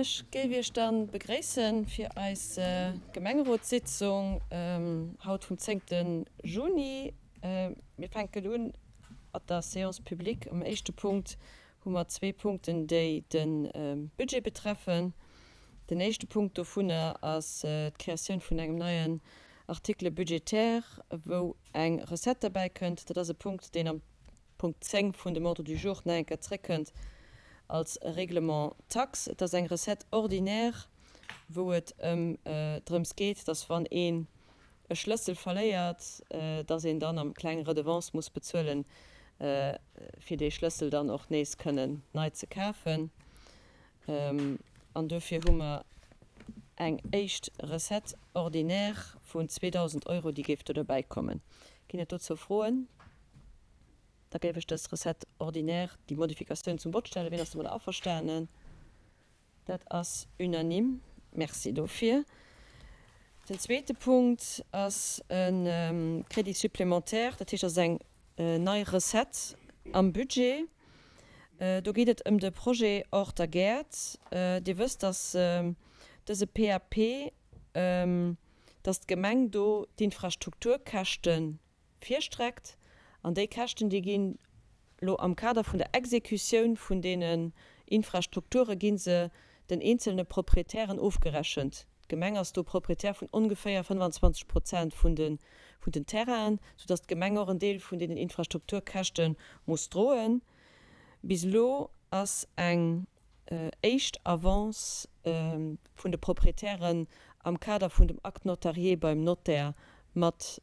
Ech géif Iech dann begréissen fir eis Gemengerotssitzung haut vum zéngte Juni. Mir fänken un mat der Séance publique. Um éischte Punkt hu mer zwee Punkten, déi de Budget betreffen. Den éischte Punkt dovunner ass d'Kreatioun vun engem neien Article budgétaire, wou eng Recette derbäi kënnt. Dat ass e Punkt, deen am Punkt 10 vun dem Ordre du jour nach eng Kéier zréckkënnt als Règlement taxe. Et ass eng Recette ordinaire, wou et ëm drëms geet, dass wann een e Schlëssel verléiert, dass een dann am kleng Redevance muss bezuelen, fir dee Schlëssel dann och nees kënnen nei ze kafen. An dofir hu mer eng éischt Recette ordinaire vun 2.000 Euro, déi géif do derbäikommen. Ginn et dozou Froen? Da géif ech dës Recette ordinaire, déi Modifikatioun zum Vott stellen. Wien ass domadder averstanen? Dat ass unanime. Merci dofir. Den zweete Punkt ass e Crédit supplémentaire, dat heescht, dat ass eng nei Recette am Budget. Do geet et ëm de Projet Hors der Gäert. Dir wësst, dass dëse PAP, dass d'Gemeng do d'Infrastrukturkäschte virstreckt. An déi Käschten, déi ginn elo am Kader vun der Exekutioun vun deenen Infrastrukture gi se den eenzelne Proprietären ofgerechent. D'Gemeng ass do Proprietär vun ongeféier 25 Prozent vun de vun den Terrainen, soudass d'Gemeng och en Deel vun deenen Infrastrukturkäschte muss droen. Bis elo ass eng éischt Avance vun de Proprietären am Kader vun dem Acte notarié beim Notaire mat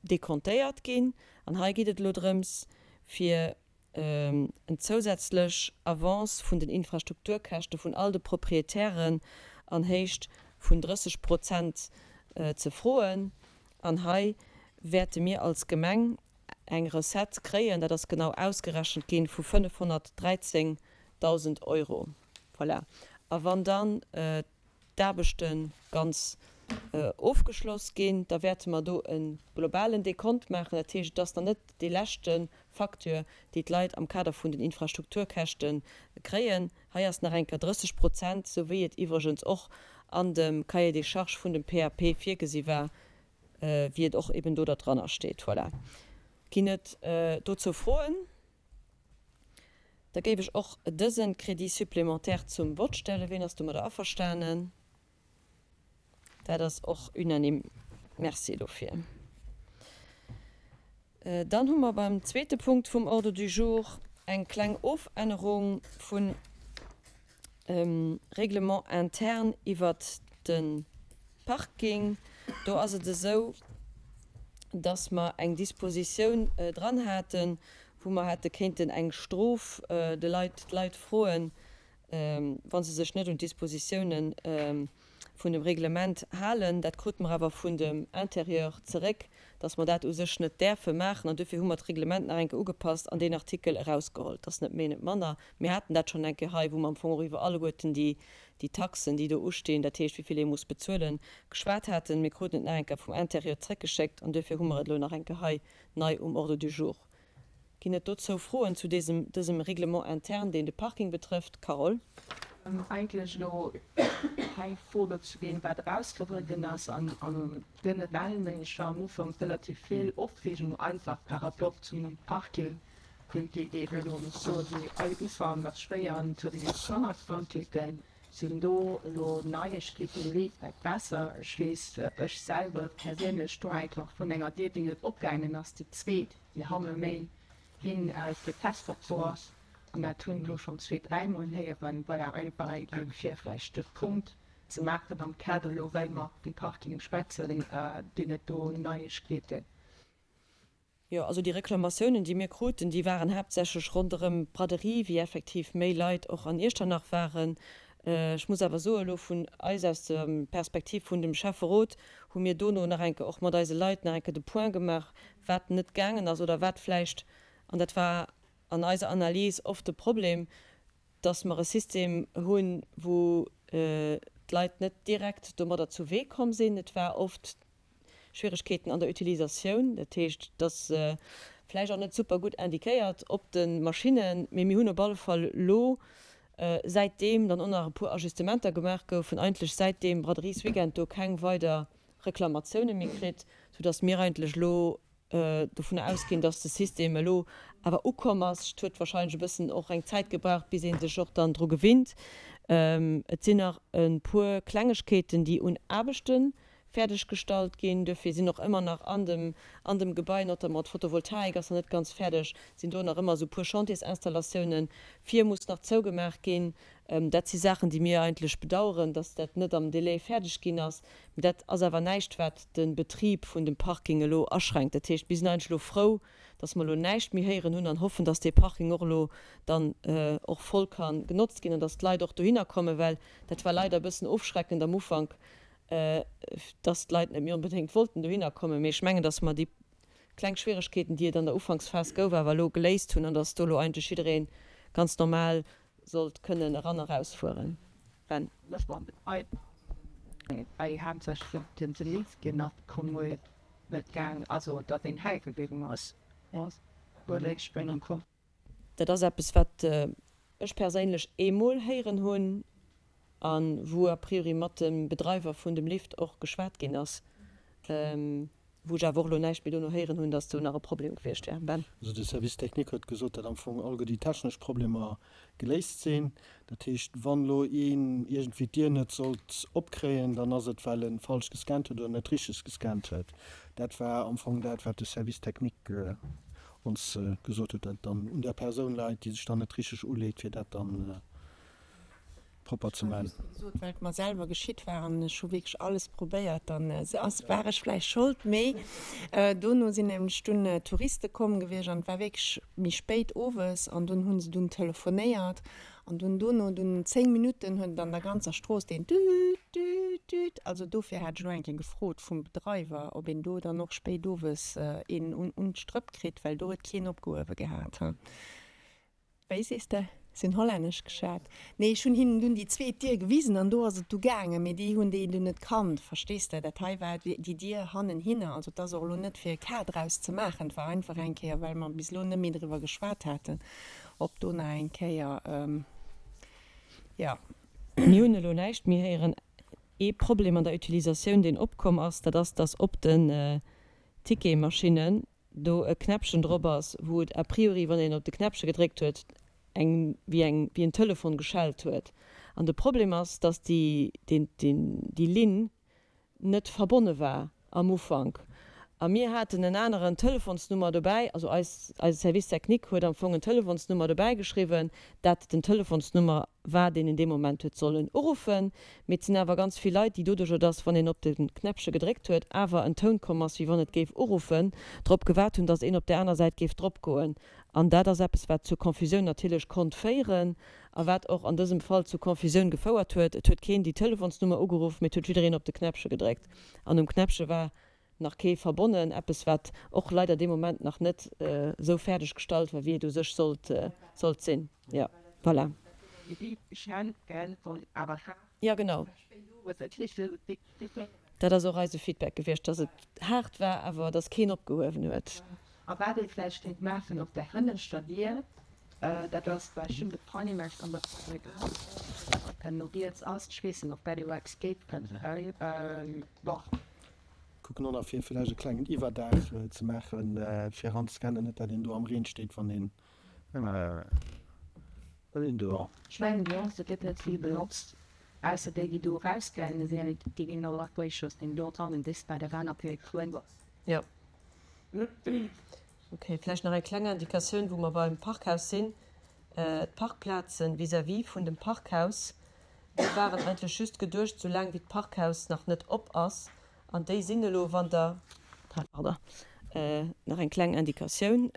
dekontéiert ginn. An hei geet et elo drëms, fir en zousätzlech Avance vun den Infrastrukturkäschte vun all de Proprietären an Héicht vun 30 Prozent ze froen. An hei wäerte mir als Gemeng eng Recette kréien, dat ass genau ausgerechent ginn, vu 513.000 Euro. Voilà. A wann dann d'Aarbechte ganz ofgeschloss ginn, da wäerte mer do e globalen Dekont maachen. Dat heescht, et ass dann net déi leschte Facture, déi d'Leit am Kader vun den Infrastrukturkäschte kréien. Hei ass nach eng Kéier 30 Prozent, sou wéi et iwwregens och an dem Cahier des charges vun dem PAP virgesi war, wéi et och eben do dranner steet. Voilà. Ginn et dozou Froen? Da géif ech och dëse Crédit supplémentaire zum Vott stellen. Wien ass domadder averstanen? Dat ass och unanime. Merci dofir. Dann hu mer beim zweete Punkt vum Ordre du jour eng kleng Ofännerung vun Règlement interne iwwert de Parking. Do ass et esou, dass mer eng Dispositioun dran haten, wou mer hätte kéinten eng Strof de Leit, d'Leit froen, wa se sech net un d'Dispositiounen vun dem Reglement halen. Dat krute mer awer vun dem Intérieur zeréck, dass mer dat u sech net däerfe maachen. An duerfir hu mer d'Reglement nach eng Kéier ugepasst an deen Artikel erausgeholl. Et ass net méi, net manner. Mir haten dat schonn eng Kéier hei, wou mer am Fong och iwwer alleguerten déi, déi Taxen, déi do ustinn, dat heescht, wéi vill ee muss bezuelen, geschwat haten. Mir kruten et nach eng Kéier vum Intérieur zréckgeschéckt an duerfir hu mer et elo nach eng Kéier hei nei um Ordre du jour. Ginn et dozou Froen zu désem, dësem Règlement interne, deen de Parking betrëfft? Carole. Eigentlech elo keng Fro dozou ginn, wat erausgeholl ginn ass. An generell, mengen ech, war am Ufank relativ vill Opreegung einfach par rapport zum Parking. Kënnt Dir eben elo net soen, wéi all Ufank ass schwéier an et huet een Kannerkrankheeten. Sinn do elo Neiegkeeten? Leeft dat besser? Ech weess, ech selwer perséinlech do einfach vun enger Dier, déi net opgaangen ass, déi zweet. Déi hanne méi hin fir d'Testopfer ass, an dat hunn elo schonn zweet-, dräimol héieren, voilà, einfach eng Kéier fir vläicht de Punkt ze maachen am Kader elo, well mer vum Parking schwätzen, ginn et do Neiegkeeten? Jo, also déi Reklamatiounen, déi mir kruten, déi waren haaptsächlech ronderëm d'Braderie, wéi effektiv méi Leit och an Iechternach waren. Ech muss awer soen, elo vun eis, aus der Perspektiv vun dem Schäfferot, hu mir dono nach eng Kéier och mat eise Leit nach eng Kéier de Point gemaach, wat net gaangen ass oder wat vläicht, an dat war an eiser Analys oft de Problem, dass mer e System hunn, wou d'Leit net direkt domadder zu Wee komm sinn. Et war oft Schwieregkeeten an der Utilisatioun, dat heescht, et ass vläicht och net super gutt indiquéiert op de Maschinnen, mee mir hunn op alle Fall elo. Säitdeem dann och nach e puer Ajustementer gemaach goufen, eigentlech säit deem Braderies-Weekend do keng weider Reklamatioune méi kritt, soudass mir eigentlech elo dovunner ausginn, dass de System elo awer ukomm ass. Et huet wahrscheinlech e bëssen och eng Zäit gebraucht, bis ee sech och dann dru gewinnt. Et sinn nach e puer Klengegkeeten, déi un Aarbechte fäerdeg gestallt ginn. Duerfir sinn och ëmmer nach an dem, an dem Gebai, notamment d'Photovoltaik ass nach net ganz fäerdeg, sinn do nach ëmmer esou e puer Chantiersinstallatiounen. Vir muss nach zougemaach ginn. Dat si Saachen, déi mir eigentlech bedauern, dass dat net am Délai fäerdeg ginn ass. Mee dat ass awer näischt, wat de Betrib vun dem Parking elo aschränkt. Dat heescht, mir sinn eigentlech elo frou, dass mer elo näischt méi héieren hunn an hoffen, dass dee Parking och elo dann och voll ka genotzt ginn an dass d'Leit och dohinner kommen, well dat war leider e bëssen ofschreckend am Ufank, dass d'Leit net méi onbedéngt wollten dohinner kommen. Mee ech mengen, dass mer déi kleng Schwieregkeeten, déi et an der Ufanksphas gouf, awer elo geléist hunn an dass do elo eigentlech jidderee ganz normal sollt kënnen eran a rausfueren. Ben. Dat ass eppes, wat ech perséinlech eemol héieren hunn a wou a priori mat dem Bedreiwer vun dem Lift och geschwat ginn ass, wou ech awer och elo näischt méi dono héieren hunn, datt do nach e Problem gewiescht wär. Ben. Also de Service technique huet gesot, datt am Fong alleguer déi technesch Problemer geléist sinn. Dat heescht, wann elo een iergendwéi d'Dier net sollt opkréien, dann ass et, well e falsch gescannt huet oder net richteg gescannt huet. Dat war am Fong dat, wat de Service technique ons gesot huet, dat et dann un der Persoun leit, déi sech dann net richteg uleet, fir dat dann propper ze man. Wéi gesot, well et mer selwer geschitt war an ech hu wierklech alles probéiert, dann ass, war ech vläicht schold, mee dono sinn nämlech dunn Touriste komm gewiescht an et war wierklech méi spéit owes an dunn hu se dunn telefonéiert an dunn dono dunn 10 Minutten huet et an der ganzer Strooss deen Düt, Düt, Düt, also dofir hat ech elo eng Kéier gefrot vum Bedreiwer, ob een do dann och spéit owes een un d'Strëpp kritt, well do huet keen opgehuewe gehat. Wéi sees de? Si hunn Hollännesch geschwat. Nee, ech hunn hinnen dunn déi zweet Dier gewisen an do ass et du gaangen, mee déi hunn déi dunn net kannt, verstees de? Dat hei war déi Dier hannenhinner. Also et ass och elo net fir e Cas draus ze maachen, et war einfach eng Kéier, well mer bis elo net méi driwwer geschwat haten, ob do nach eng Kéier, jo. Mir hunn elo näischt méi héieren. Ee Problem an der Utilisatioun, deen opkomm ass, dat ass, dass op den Ticketmaschinnen do e Knäppchen drop ass, wou et a priori, wann een op de Knäppche gedréckt huet, eng wéi eng wéi en Telefon geschellt huet. An de Problem ass, dass déi deen deen déi Linn net verbonne war am Ufank. A mir haten en aneren Telefonsnummer dobäi, also eis eise Service technique huet am Fong en Telefonsnummer dobäi geschriwwen, dat den Telefonsnummer war, deen een dee Moment huet sollen uruffen. Mee et sinn awer ganz vill Leit, déi doduercher, dass, wann een op de Knäppche gedréckt huet, awer en Toun komm ass, wéi wann et géif uruffen, drop gewaart hunn, dass een op där aner Säit géif dropgoen. An dat ass eppes, wat zur Confusioun natierlech konnt féieren a wat och an dësem Fall zu Confusioun gefouert huet. Et huet keen déi Telefonsnummer ugeruff, mee et huet jiddereen op de Knäppche gedréckt. An um Knäppche war nach kee verbonnen, eppes wat och leider dee Moment nach net esou fäerdeg gestallt war, wéi et u sech sollt sollt sinn. Jo, voilà. Jo, genau. Dat ass och eise Feedback gewiescht, dass et haart war, awer dass keen opgehuewen huet. A wat ee vläicht kéint maachen op där hënneschter Dier, dat ass, well ech hunn de Panimax an der Fabrik, no riets ass, ech weess net, ob dat elo eppes géif kënnen, bon. Kucken och nach fir villäicht e klengen Iwwerdaach ze maachen fir eranzescannen, net dat een do am Reen steet wann een wann een do. Ech mengen déi Onste gëtt net vill benotzt, ausser déi déi do erausgaange sinn, déi ginn och nach duerchschoss den do dran en Display, da war nach vill Quënn. Jo. Ok, vläicht nach eng kleng Indikatioun wou mer beim Parkhaus sinn. D'Parkplazen vis-à-vis vun dem Parkhaus, déi waren eigentlech just geduecht, soulaang wéi d'Parkhaus nach net op ass. An déi sinn elo, wann Der, pardon, nach eng kleng Indikatioun,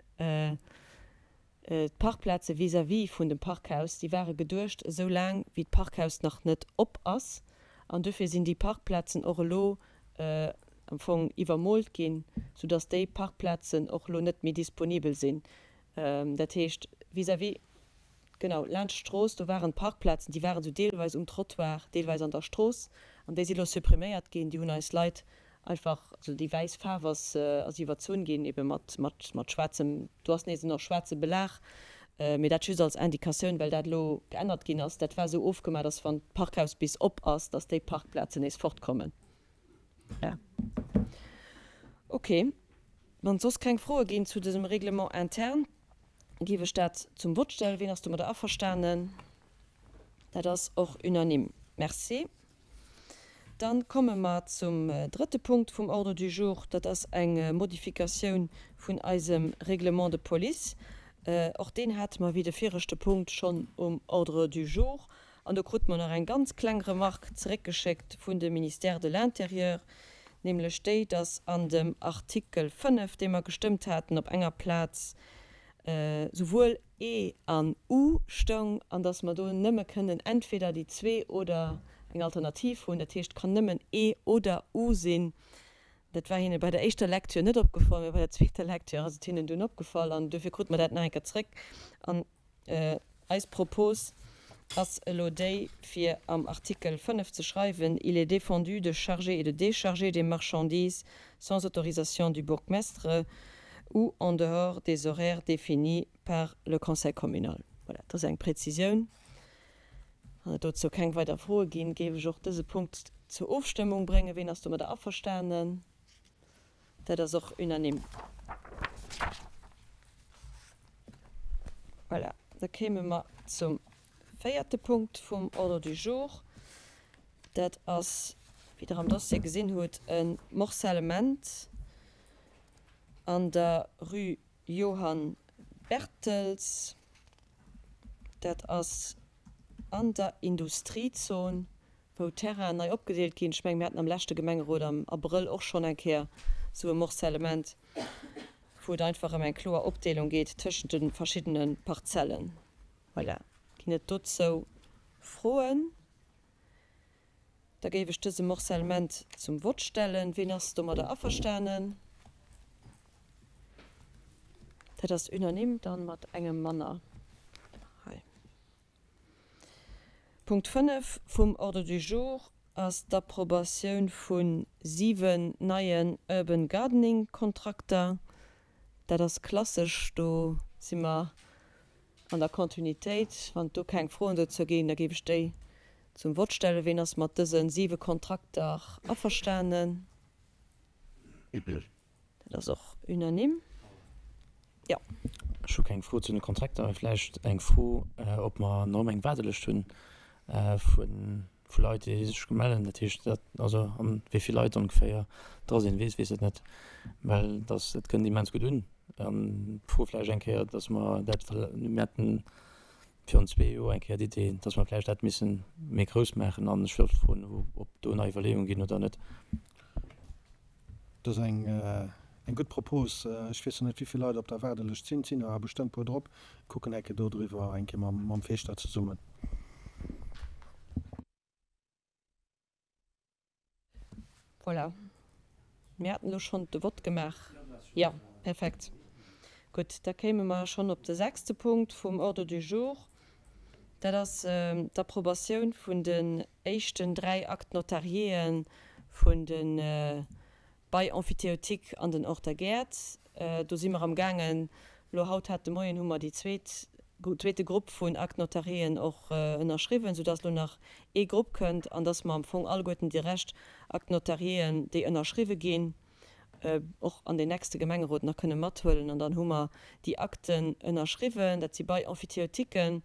d'Parkplaze vis-à-vis vun dem Parkhaus, déi ware geduecht, esou laang wéi d'Parkhaus nach net op ass. An dofir sinn déi Parkplazen och elo am Fong iwwermoolt ginn, soudass déi Parkplazen och elo net méi disponibel sinn. Dat heescht, vis-à-vis, genau, laanscht d'Strooss, do waren Parkplazen, déi waren esou deelweis um Trottoir, deelweis an der Strooss, an déi si lo suppriméiert ginn. Déi hunn eis Leit einfach, also déi wäiss Faarf ass, ass iwwerzunn ginn, ebe mat, mat, mat schwaarzem, do ass nees en och schwaarze Belag. Mee dat just als Indicatioun, well dat elo geännert ginn ass. Dat war esou ofgemaach, dass wann d'Parkhaus bis op ass, dass déi Parkplazen nees fortkommen. Ja. Okay. Wann soss keng Froe ginn zu dësem Règlement interne, géif ech dat zum Vott stellen. Wien ass domadder averstanen? Dat ass och unanime. Merci. Dann komme mer zum drëtte Punkt vum Ordre du jour. Dat ass eng Modifikatioun vun eisem Règlement de police. Och deen hate mer wéi de viregte Punkt schonn um Ordre du jour. An do krute mer nach eng ganz kleng Remarque zeréckgeschéckt vun dem Ministère de l'Intérieur, nämlech déi, dass an dem Artikel 5, dee mer gestëmmt haten, op enger Plaz souwuel E an U stoung an dass mer do nëmme kënnen entweder déi zwee oder eng Alternativ hunn. Dat heescht, et kann nëmmen E oder U sinn. Dat war hinne bei der éischter Lecture net opgefall, mä bei der zweeter Lecture ass et hinnen dunn opgefall an duerfir krute mer dat nach eng Kéier zréck. An eis Propos ass elo déi, fir am Artikel 5 ze schreiwen, Il est défendu de charger et de décharger des marchandises sans autorisation du bourgmestre ou en dehors des horaires définis par le conseil communal. Voilà, dat ass eng Präzisioun. Wann et dozou keng weider Froe ginn, géif ech och dëse Punkt zur Ofstëmmung bréngen. Ween ass domadder averstanen? Dat ass och unanime. Voilà, da kéime mer zum véierte Punkt vum Ordre du jour. Dat ass, wéi Der am Dossier gesinn hutt, e Morcellement an der Rue Johann Bertels. Dat ass an der Industriezon, wou d'Terrainen nei opgedeelt ginn. Ech mengen, mir haten am leschte Gemengerot am Abrëll och schonn eng Kéier esou e Morcellement, wou et einfach ëm eng kloer Opdeelung geet tëschent de verschiddene Parzellen. Voilà. Ginn et dozou Froen? Da géif ech dëse Morcellement zum Vott stellen. Ween ass domadder averstanen? Dat ass unanime, dann mat engem manner hei. Punkt 5 vum Ordre du jour ass d'Approbatioun vu 7 neien Urban Gardening Kontrakter. Dat ass klassesch, do si mer an der Kontinuitéit. Wann et do keng Froen dozou ginn, da géif ech déi zum Vott stellen. Ween ass mat dëse siwe Kontrakter averstanen? Dat ass och unanime. Jo. Ech hu keng Fro zu de Kontrakter, mä vläicht eng Fro, ob mer nach ëmmer eng Waardelëscht hunn vu vu Leit, déi sech mellen. Dat heescht, dat, also, an wéi vill Leit ongeféier dra sinn, weess, weess et net, well dass, et kënnt immens gutt un. An d'Fro vläicht eng Kéier, dass mer dat, mir haten virun zwee Joer eng Kéier d'Idee, dass mer vläicht dat missen méi grouss maachen. An ech wollt froen, ob do nei Iwwerleeunge ginn oder net. Dat ass eng eng gutt Propos. Ech weess nach net, wéi vill Leit op der Waardelëscht sinn. Et sinn der awer bestëmmt puer drop. Kucken eng Kéier do driwwer, eng Kéier mam mam Feeschter zesummen. Voilà. Mir haten elo schonn de Vott gemaach. Jo, perfekt. Gutt, da kéime mer schonn op de sechste Punkt vum Ordre du jour. Dat ass d'Approbatioun vun den éischten 3 Actes notariéen vun de Bail emphytéotique an den Horter Gäert. Do si mer am gaangen, elo haut hat de Moien hu mer déi zweet, zweete Grupp vun Actes notariéen och ënnerschriwwen, soudass elo nach ee Grupp kënnt an dass mer am Fong alleguerten déi Rescht Actes notariéen, déi ënnerschriwwe ginn, och an deen nächste Gemengerot nach kënne mathuelen. An dann hu mer déi Akten ënnerschriwwen, dat si Bail emphytéotiquen,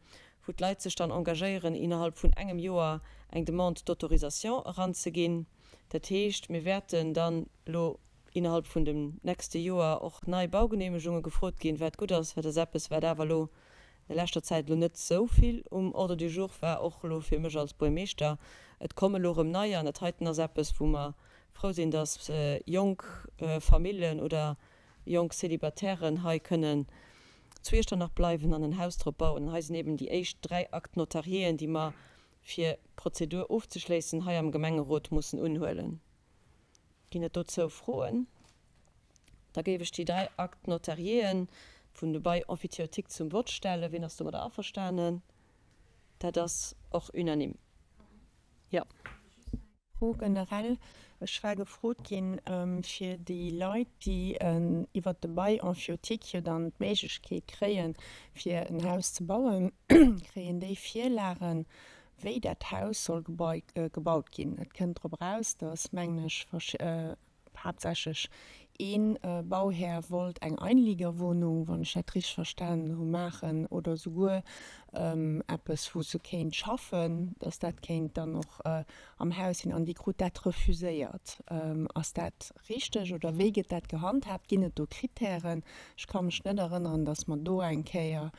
wou d'Leit sech dann engagéieren, innerhalb vun engem Joer eng Demande d'autorisation eranzeginn. Dat heescht, mir wäerten dann elo innerhalb vun dem nächste Joer och nei Baugenehmegunge gefrot ginn, wat gutt ass, well dat ass eppes, wat awer elo an der leschter Zäit elo net esou vill um Ordre du jour war, och elo fir mech als Buermeeschter. Et komme elo erëm neier an dat heiten ass eppes, wou mer frou sinn, dass jonk Famillen oder jonk Célibataires hei kënnen zu Iechternach bleiwen an en Haus drop bauen. An hei sinn eben déi éischt 3 Actes notariéen, déi mer, fir d'Prozedur ofzeschléissen, hei am Gemengerot mussen unhuelen. Ginn et dozou Froen? Da géif ech déi 3 Actes notariéen vun de Bail emphytéotique zum Vott stellen. Wien ass domadder averstanen? Dat ass och unanime. Jo. Fro generell. Ech war gefrot ginn, fir déi Leit, déi iwwert de Bail emphytique jo dann d'Méiglechkeet kréien, fir en Haus ze bauen, kréien déi Virlagen, wéi dat Haus soll gebaut ginn. Et kënnt drop eraus, dass, mengen ech, haaptsächlech ee Bauhär wollt eng Einliegerwohnung, wann ech dat richteg verstanen hu, maachen oder souguer eppes, wou se kéint schaffen, dass dat kéint dann och am Haus sinn, an déi krut dat refuséiert. Ass dat richteg oder wéi gëtt dat gehandhaabt? Ginn et do Krittären? Ech ka mech net erënneren, dass mer do eng Kéier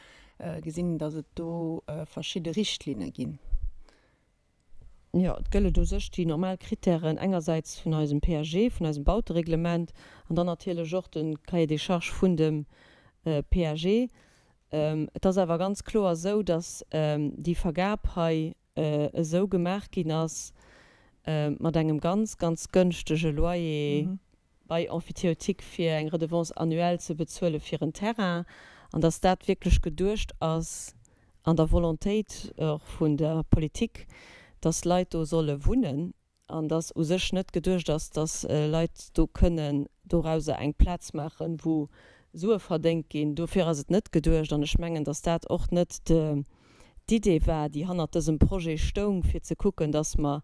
gesinn hunn, dass et do verschidde Richtlinne ginn. Jo, et gëllen u sech déi normal Krittären, engersäits vun eisem PAG, vun eisem Bautereglement, an dann natierlech och de Cahier des charges vun dem PAG. Et ass awer ganz kloer esou, dass déi Vergab hei esou gemaach ginn ass mat engem ganz, ganz gënschtege Loyer, Bail emphytéotique fir eng Redevance annuelle ze bezuele fir en Terrain, an dass dat wierklech geduecht ass an der Volontéit och vun der Politik, dass Leit do solle wunnen, an dass u sech net geduecht ass, dass Leit do kënnen dorauser eng Plaz maachen, wou Sue verdéngt ginn. Dofir ass et net geduecht, an ech mengen, dass dat och net d'Idee war, déi hannert dësem Projet stoung, fir ze kucken, dass mer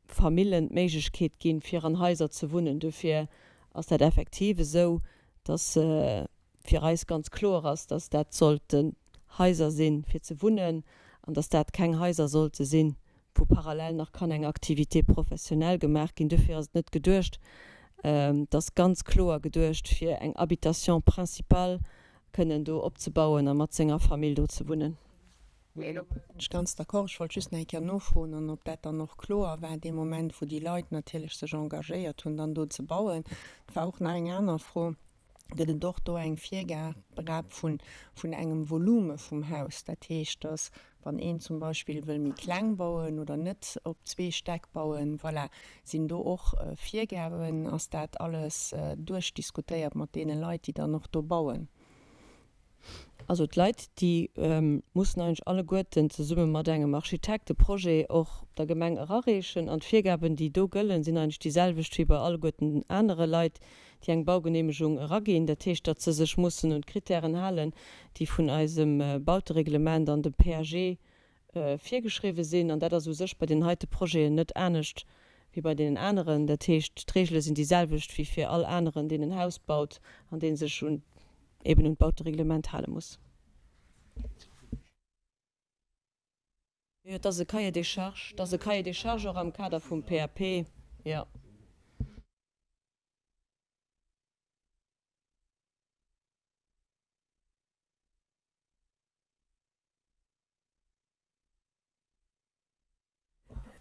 Famillen d'Méiglechkeet ginn, fir an Haiser ze wunnen. Dofir ass dat effektiv esou, dass fir eis ganz kloer ass, dass dat sollten Haiser sinn, fir ze wunnen, an dass dat keng Haiser sollte sinn, wou parallel nach kann eng Activité professionnelle gemaach ginn. Dofir ass et net geduecht. Et ass ganz kloer geduecht, fir eng Habitation principale kënnen do opzebauen a mat senger Famill do ze wunnen. Mee do sinn ech ganz d'accord. Ech wollt just nach eng Kéier nofroen, an ob dat dann och kloer war dee Moment, wou déi Leit natierlech sech engagéiert hunn, dann do ze bauen. Et war och nach eng aner Fro, Gëtt et och do eng Virgab vun, vun engem Volume vum Haus? Dat heescht, dass, wann een zum Beispill wëll méi kleng bauen oder net op zwee Stäck bauen, voilà, sinn do och Virgaben? Ass dat alles duerchdiskutéiert mat deene Leit, déi dann och do bauen? Also d'Leit, déi mussen eigentlech alleguerten zesumme mat engem Architekt de Projet och der Gemeng erareechen. An d'Virgaben, déi do gëllen, sinn eigentlech déi selwecht wéi bei alleguerten den anere Leit, déi eng Baugeneemegung eraginn. Dat heescht, datt se sech mussen un d'Kritären halen, déi vun eisem Bautereglement an dem PAG virgeschriwwe sinn. An dat ass u sech bei deenen heite Projeten net anescht wéi bei deenen aneren. Dat heescht, d'Reegele sinn déi selwecht wéi fir all aneren, deen en Haus baut an dee sech un eben un d'Bautereglement hale muss. Jo, et ass e Cahier des charges, et ass e Cahier des charges och am Kader vum PAP, jo.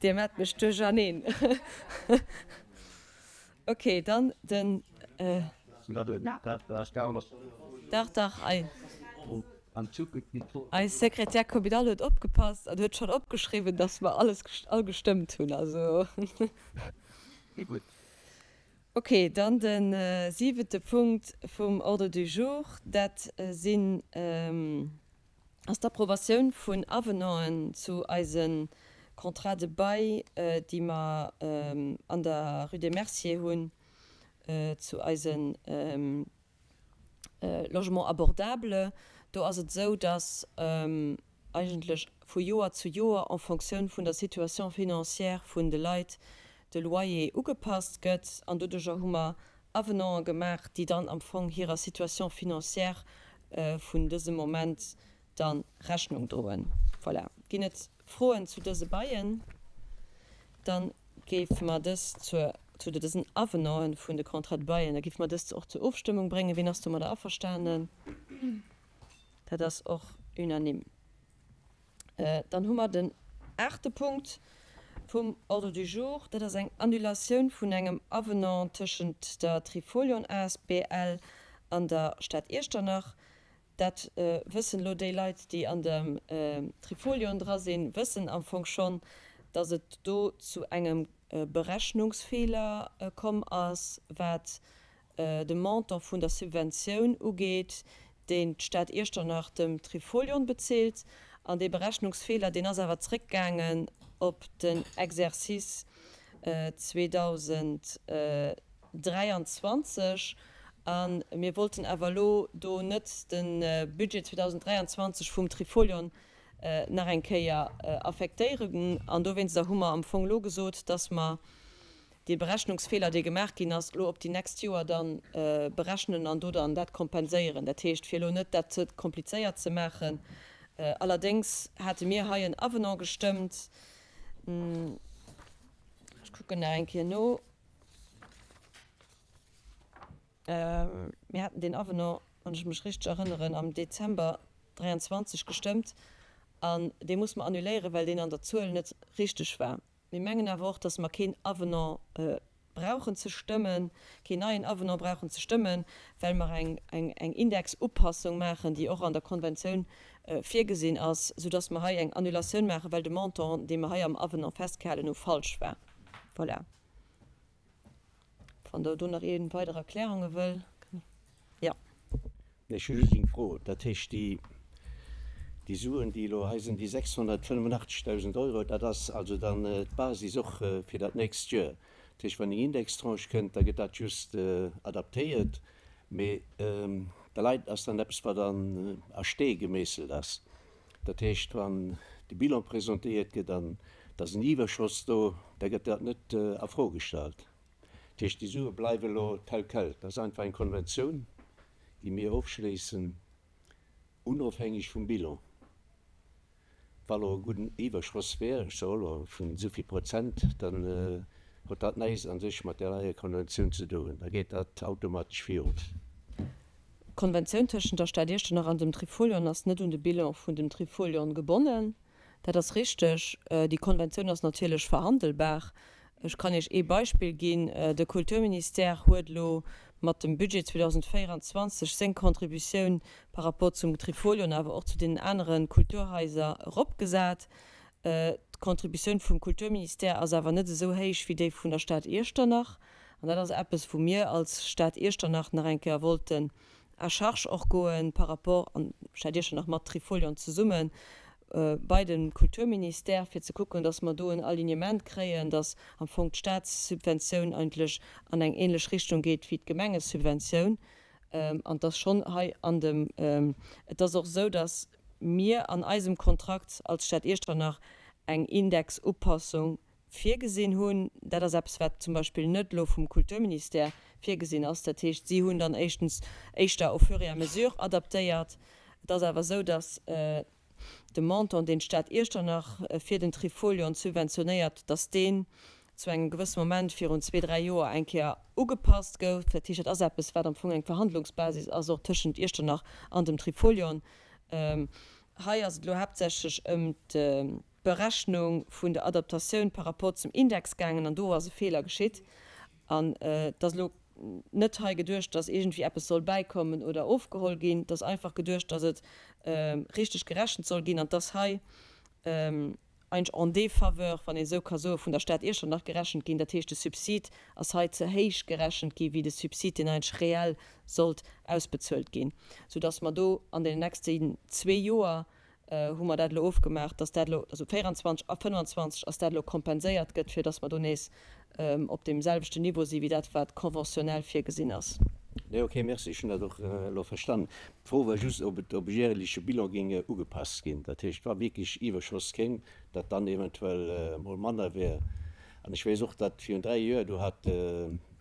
Dir maacht mech duercherneen. Ok, dann den. Dach, dach, eis Secrétaire communale huet opgepasst an huet schonn opgeschriwwen, dass mer alles all gestëmmt hunn. Also. Ok, dann de siwente Punkt vum Ordre du jour, dat sinn. ass d'Approbatioun vun Avenanten zu eise Contrats de bail, déi mer an der Rue des Merciers hunn, zu eise Logements abordables. Do ass et esou, dass eigentlech vu Joer zu Joer en Fonctioun vun der Situation financière vun de Leit de Loyer ugepasst gëtt. An doduerjer hu mer Avenanten gemaach, déi dann am Fong hirer Situation financière vun dësem Moment da Rechnung droen. Voilà. Ginn et Froen zu dëse Baien? Da géife mer dës zur, zu dësen Avenanten vun de Contrats de bail, da géife mer dës och zur Ofstëmmung bréngen. Wien ass domadder averstanen? Dat ass och unanime. Dann hu mer den aachte Punkt vum Ordre du jour. Dat ass eng Annulatioun vun engem Avenant tëschent der Trifolion asbl an der Stad Iechternach. Dat wëssen elo déi Leit, déi an dem Trifolion dra sinn, wëssen am Fong schonn, dass et do zu engem Berechnungsfeeler komm ass, wat de Montant vun der Subventioun ugeet, deen d'Stad Iechternach dem Trifolion bezilt. An dee Berechnungsfeeler, deen ass awer zréckgaangen op den Exercice 2023. A mir wollten awer elo do net de Budget 2023 vum Trifolion nach eng Kéier affektéieren. An dowéinster hu mer am Fong elo gesot, dass mer dee Berechnungsfeeler, dee gemaach ginn ass, elo op déi nächst Joer da berechnen an do dann dat kompenséieren. Dat heescht, fir elo net dat ze komplizéiert ze maachen, allerdéngs hate mir hei en Avenant gestëmmt, ech kucken nach eng Kéier no, mir haten deen Avenant, wann ech mech richteg erënneren, am Dezember 23 gestëmmt an dee muss mer annuléieren, well deen an der Zuel net richteg war. Mir mengen awer och, dass mer keen Avenant brauchen ze stëmmen, keen neien Avenant brauchen ze stëmmen, well mer eng, eng Indexupassung maachen, déi och an der Konventioun virgesinn ass, soudass mer hei eng Annulatioun maachen, well de Montant, dee mer hei am Avenant festgehalen hu, falsch war. Voilà. Wann Der do nach iergend weider Erklärunge wëll, jo. Ech hu just eng Fro. Dat heescht, déi, déi Suen, déi elo hei sinn, déi 685.000 Euro, dat ass also dann d'Basis och fir dat nächst Joer. Dat heescht, wann eng Indextranche kënnt, da gëtt dat just adaptéiert, mee da leit, ass dann eppes, wat an a Stee gemeesselt ass. Dat heescht, wann de Bilan presentéiert gëtt an et ass en Iwwerschoss do, da gëtt dat net a Fro gestallt. Dat heescht, déi Sue bleiwe elo tel quel. Dat ass einfach eng Konventioun, déi mir ofschléissen, onofhängeg vum Bilan. Wa lo e gudden Iwwerschoss wär, ech soe elo vun esou vill Prozent, dann huet dat näischt a sech mat där neier Konventioun ze doen. Da geet dat automatesch virun. D'Konventioun tëschent der Stad Iechternach an dem Trifolion ass net un de Bilan vun dem Trifolion gebonnen. Dat ass richteg. Déi Konventioun ass natierlech verhandelbar. Ech kann Iech ee Beispill ginn, De Kulturministère huet elo mat dem Budget 2024 seng Contributioun par rapport zum Trifolion, awer och zu deenen anere Kulturhaiser eropgesat. D'Contributioun vum Kulturministère ass awer net esou héich wéi déi vun der Stad Iechternach. An dat ass eppes, wou mir als Stad Iechternach nach eng Kéier wollten à charge och goen par rapport, an Stad Iechternach mat Trifolion zesummen, bei de Kulturministère, fir ze kucken, dass mer do en Alignement kréien, dass am Fong d'Statssubventioun eigentlech an eng ähnlech Richtung geet wéi d'Gemengesubventioun. An dass schonn hei an dem, et ass och esou, dass mir an eisem Kontrakt als Stad Iechternach eng Indexupassung virgesinn hunn. Dat ass eppes, wat zum Beispill net elo vum Kulturministère virgesinn ass. Dat heescht, si hunn dann éischtens éischter au fur et à mesure adaptéiert. Et ass awer esou, dass de Montant, deen d'Stad Iechternach fir den Trifolion subventionéiert, dass deen zu engem gewësse Moment virun zwee, dräi Joer eng Kéier ugepasst gouf. Dat heescht, dat ass eppes, wat am Fong eng Verhandlungsbasis ass och tëschent Iechternach an dem Trifolion. Hei ass et elo haaptsächlech ëm d'Berechnung vun der Adaptatioun par rapport zum Index gaangen an do ass e Feeler geschitt. An et ass elo net hei geduecht, dass iergendwéi eppes soll bäikommen oder ofgeholl ginn. Et ass einfach geduecht, dass et richteg gerechent soll ginn an dass hei eigentlech en défaveur, wann een esou ka soen, vun der Stad Iechternach gerechent ginn. Dat heescht, de Subsid ass hei ze héich gerechent gi wéi de Subsid, deen eigentlech reell sollt ausbezuelt ginn, soudass mer do an deenen nächsten zwee Joer hu mer dat elo ofgemaach, dass dat elo, also 24 a 25, dass dat elo kompenséiert gëtt, fir dass mer do nees op deem selwechten Niveau si wéi dat, wat conventionnel virgesinn ass. Nee, okay, merci, ech hunn dat och elo verstanen. D'Fro war just, ob et op e jähreleche Bilan géing ugepasst ginn. Dat heescht, wa wierklech Iwwerschoss kéim, datt dann eventuell emol manner wär. An ech weess och, datt virun 3 Joer, do hat,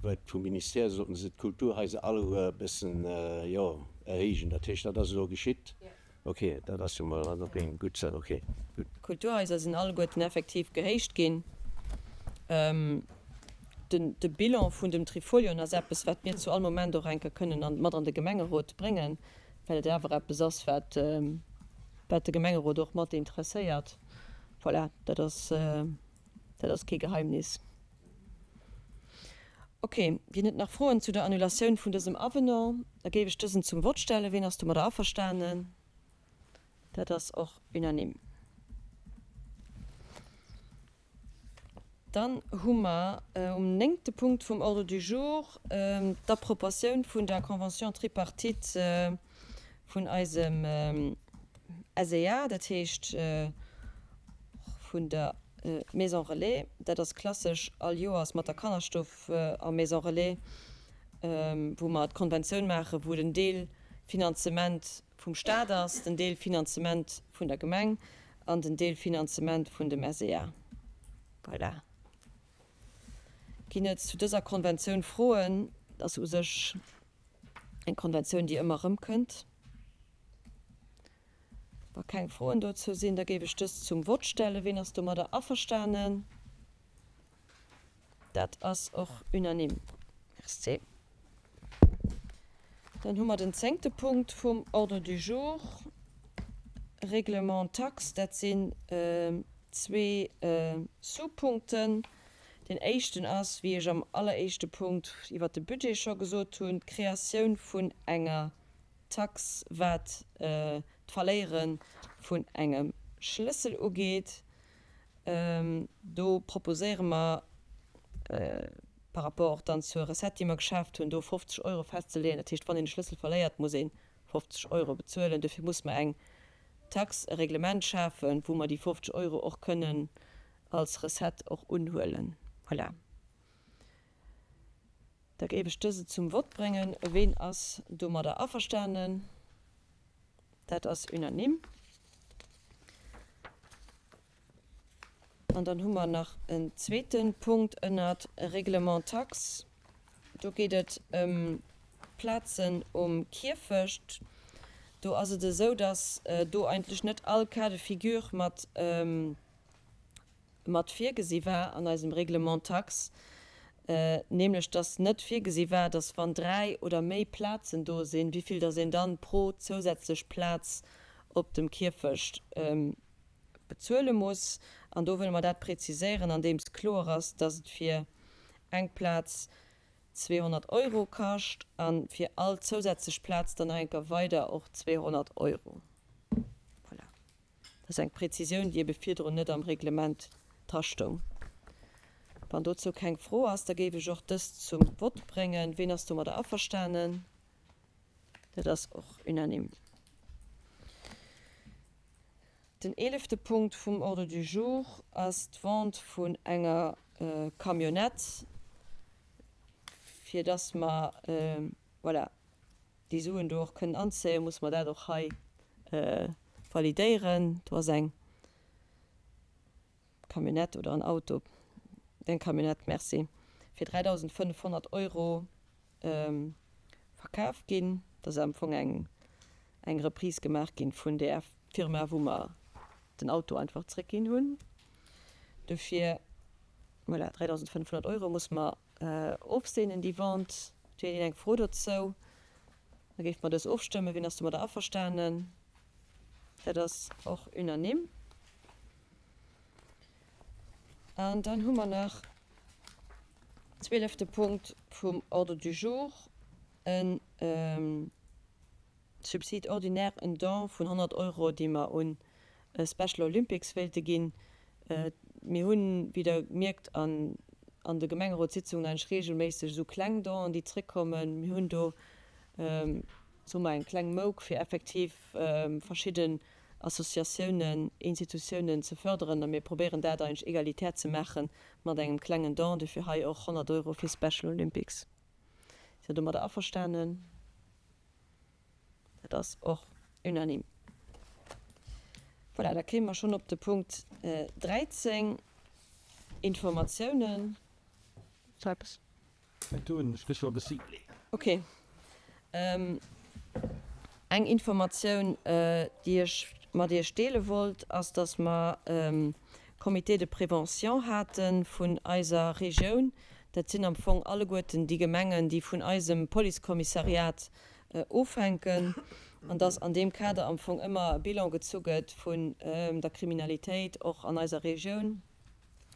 huet vum Ministère, sollten se d'Kulturhaiser alleguer e bëssen, jo, erhéijen. Dat heescht, dat ass elo geschitt. Ok, dat ass jo mol dann och eng gutt Saach. Ok, gutt. D'Kulturhaiser sinn alleguerten effektiv gehéicht ginn. De Bilan vun dem Trifolion ass eppes, wat mir zu all Moment och enke kënnen mat an de Gemengerot bréngen, well et awer eppes ass, wat de Gemengerot och mat interesséiert. Voilà, dat ass, dat ass kee Geheimnis. Ok, ginn et nach Froen zu der Annulatioun vun dësem Avenant? Da géif ech dësen zum Vott stellen. Ween ass domadder averstanen? Dat ass och unanime. Dann hu mer um néngte Punkt vum Ordre du jour d'Appropriatioun vun der Convention tripartite vun eisem. SEA, dat heescht vun der Maison Relais. Dat ass klassesch all Joers mat der Kannerstuff a Maison Relais, wou mer d'Konventioun maachen, wou den Deelfinanzement vum Staat ass, den Deelfinanzement vun der Gemeng an den Deelfinanzement vun dem SEA. Voilà. Ginn et zu dëser Konventioun Froen? Dat ass u sech eng Konventioun, déi ëmmer erëmkënnt. Wa keng Froen dozou sinn, da géif ech dëst zum Vott stellen. Ween ass domadder averstanen? Dat ass och unanime. Merci. Dann hu mer den zéngte Punkt vum Ordre du jour, Règlement taxe. Dat sinn zwee Sous-Punkten. Deen éischten ass, wéi ech am alleréischte Punkt iwwert de Budget scho gesot hunn, d'Kreatioun vun enger Tax, wat d'Verléiere vun engem Schlëssel ugeet. Do proposéiere mer, par rapport dann zur Recette, déi mer geschaaft hunn, do 50 Euro festzeleeën. Dat heescht, wann een e Schlëssel verléiert, muss ee 50 Euro bezuelen. Dofir muss mer eng Tax, e Reglement schafen, wou mer déi 50 Euro och kënnen als Recette och unhuelen. Voilà. Da géif ech dëse zum Vott bréngen. Ween ass domadder averstanen? Dat ass unanime. An dann hu mer nach en zweete Punkt ënnert Règlement taxe. Do geet et ëm d'Plazen um Kierfecht. Do ass et esou, dass do eigentlech net all Cas de figure mat mat virgesi war an eisem Règlement taxe, nämlech dass net virgesi war, dass wann 3 oder méi Plazen do sinn, wéivill dass een dann pro zousätzlech Plaz op dem Kierfecht bezuele muss. An do wëlle mer dat präziséieren, andeems kloer ass, dass et fir eng Plaz 200 Euro kascht a fir all zousätzlech Plaz dann nach eng Kéier weider och 200 Euro. Voilà. Dat ass eng Präzisioun, déi ebe virdrun net am Reglement drastoung. Wann dozou keng Fro ass, da géif ech och dëst zum Vott bréngen. Ween ass domadder averstanen? Dat ass och unanime. Den eelefte Punkt vum Ordre du jour ass d'Vente vun enger Camionnette, fir dass mer, voilà, déi Suen do och kënnen anzéien, musse mer dat och hei validéieren. Do ass eng Camionnette oder en Auto, eng Camionnette, merci, fir 3.500 Euro verkaf ginn. Dat ass am Fong eng, eng Reprise gemaach ginn vun där Firma, wou mer den Auto einfach zréckginn hunn. Dofir, voilà, 3.500 Euro musse mer Ofseenen déi Vente. Huet een eng Fro dozou? Da géife mer dës ofstëmmen. Wien ass domadder averstanen? Dat ass och unanime. An dann hu mer nach zwielefte Punkt vum Ordre du jour, e Subside ordinaire, en Don vun 100 Euro, déi mer un Special Olympics wéilte ginn. Mir hunn, wéi Der mierkt, an de Gemengerotssitzungen eigentlech reegelméisseg esou kleng Donen, déi zréckkommen. Mir hunn do, soe mer, eng kleng Mouk, fir effektiv verschidden Associatiounen, Institutiounen ze fërderen. A mir probéieren dat eigentlech egalitär ze maache mat engem klengen Don. Dofir hei och 100 Euro fir Special Olympics. Sidd Der domadder averstanen? Dat ass och unanime. Voilà, da kéime mer schonn op de Punkt 13, Informatiounen. Sou eppes? Ok. Eng Informatioun, déi ech mat Iech deele wollt, ass, dass mer e Comité de prévention hate vun eiser Regioun. Dat sinn am Fong alleguerten déi Gemengen, déi vun eisem Policekommissariat ofhänken an dass an deem Kader am Fong ëmmer e Bilan gezu gëtt vun der Kriminalitéit och an eiser Regioun,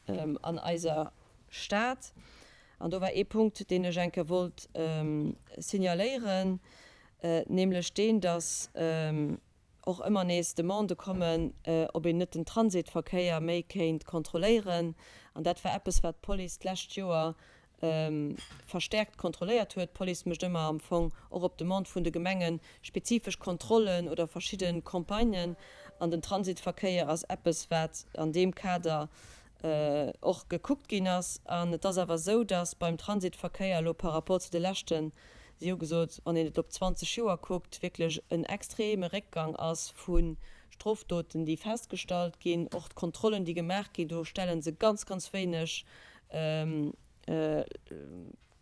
an eiser Stad. An do war ee Punkt, deen ech eng Kéier wollt signaléieren, nämlech deen, dass och ëmmer nees Demandë kommen, ob een net den Transitverkéier méi kéint kontrolléieren. An dat war eppes, wat d'Police d'lescht Joer. verstärkt kontrolléiert huet. D'Police mécht ëmmer am Fong och op Demande vun de Gemenge spezifesch Kontrollen oder verschidde Campagnen an den Transitverkéier ass eppes, wat an deem Kader och gekuckt ginn ass. An et ass awer esou, dass beim Transitverkéier elo par rapport zu de leschten, si hu gesot, wann een et op 20 Joer kuckt, wierklech en extreme Réckgang ass vu Strofdoten, déi festgestallt ginn. Och d'Kontrollen, déi gemaach ginn, do stelle se ganz, ganz wéineg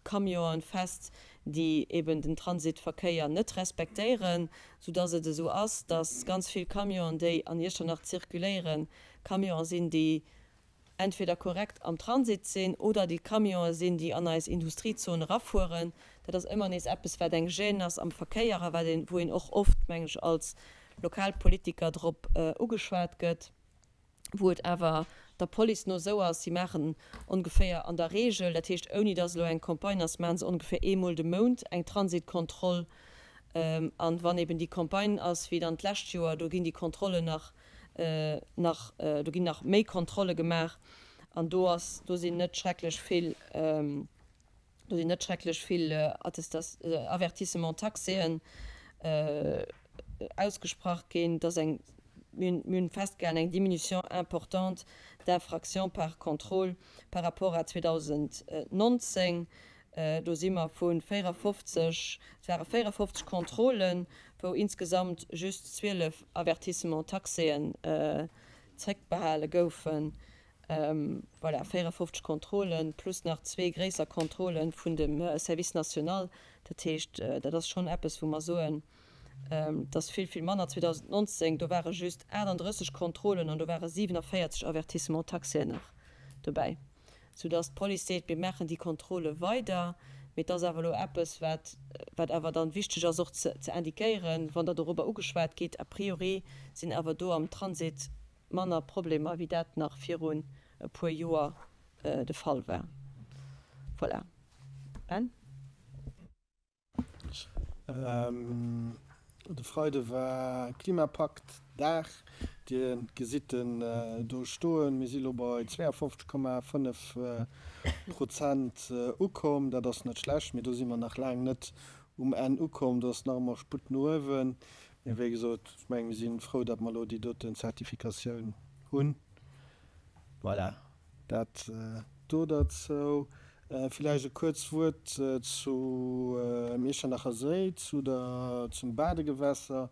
Camionen fest, déi eben den Transitverkéier net respektéieren, soudass et esou ass, dass ganz vill Camionen, déi an Iechternach zirkuléieren, Camionen sinn, déi entweder korrekt am Transit sinn oder déi Camionen sinn, déi an eis Industriezon erafueren. Dat ass ëmmer nees eppes, wat eng Gêne ass am Verkéier a wat een, wou een och oft, mengen ech, als Lokalpolitiker drop ugeschwat gëtt. wou et awer der Police no esou ass, si maachen ongeféier an der Regel, dat heescht ouni datt elo eng Campagne ass, maache se ongeféier eemol de Mount eng Transitkontroll. An wann eben déi Campagne ass, wéi dann d'lescht Joer, do ginn déi Kontrollen nach, nach, do ginn nach méi Kontrolle gemaach an do ass, do sinn net schrecklech vill, Do sinn net schrecklech vill Avertissements taxéen ausgesprach ginn. Et ass eng, mir hunn festgehalen, eng Diminution importante d'infractions par contrôle par rapport à 2019. Do si mer vu 54, et ware 54 Contrôlen, wou insgesamt just 12 Avertissements taxéen zréckbehale goufen. Voilà, 54 Kontrollen, plus nach zwee gréisser Kontrollen vun dem Service national. Dat heescht, dat ass schonn eppes, wou mer soen, dat ass vill, vill manner. 2019, do ware just 38 Kontrollen an do ware 47 Avertissements taxés nach dobäi, soudass d'Police seet, mir maachen déi Kontrolle weider. Mee et ass awer elo eppes, wat, wat awer dann wichteg ass och ze indiquéieren, wann Der dorobber ugeschwat gitt. A priori sinn awer do am Transit manner Problemer wéi dat nach virun e puer Joer de Fall war. Voilà. Ben? De Freide war Klimapakt-Dag. Dir gesitt en do stoen. Mir si lo bei 52,5 Prozent ukomm. Dat ass net schlecht, mee do si mer nach laang net um Enn ukomm. Do ass nach ëmmer Sputt no uewen. Mee wéi gesot, ech mengen, mir si frou, datt mer elo déi doten Zertifikatioun hunn. Voilà, dat do derzou. Villäicht e kuerzt Wuert zu Iechternacher Séi, zu der, zum Badegewässer.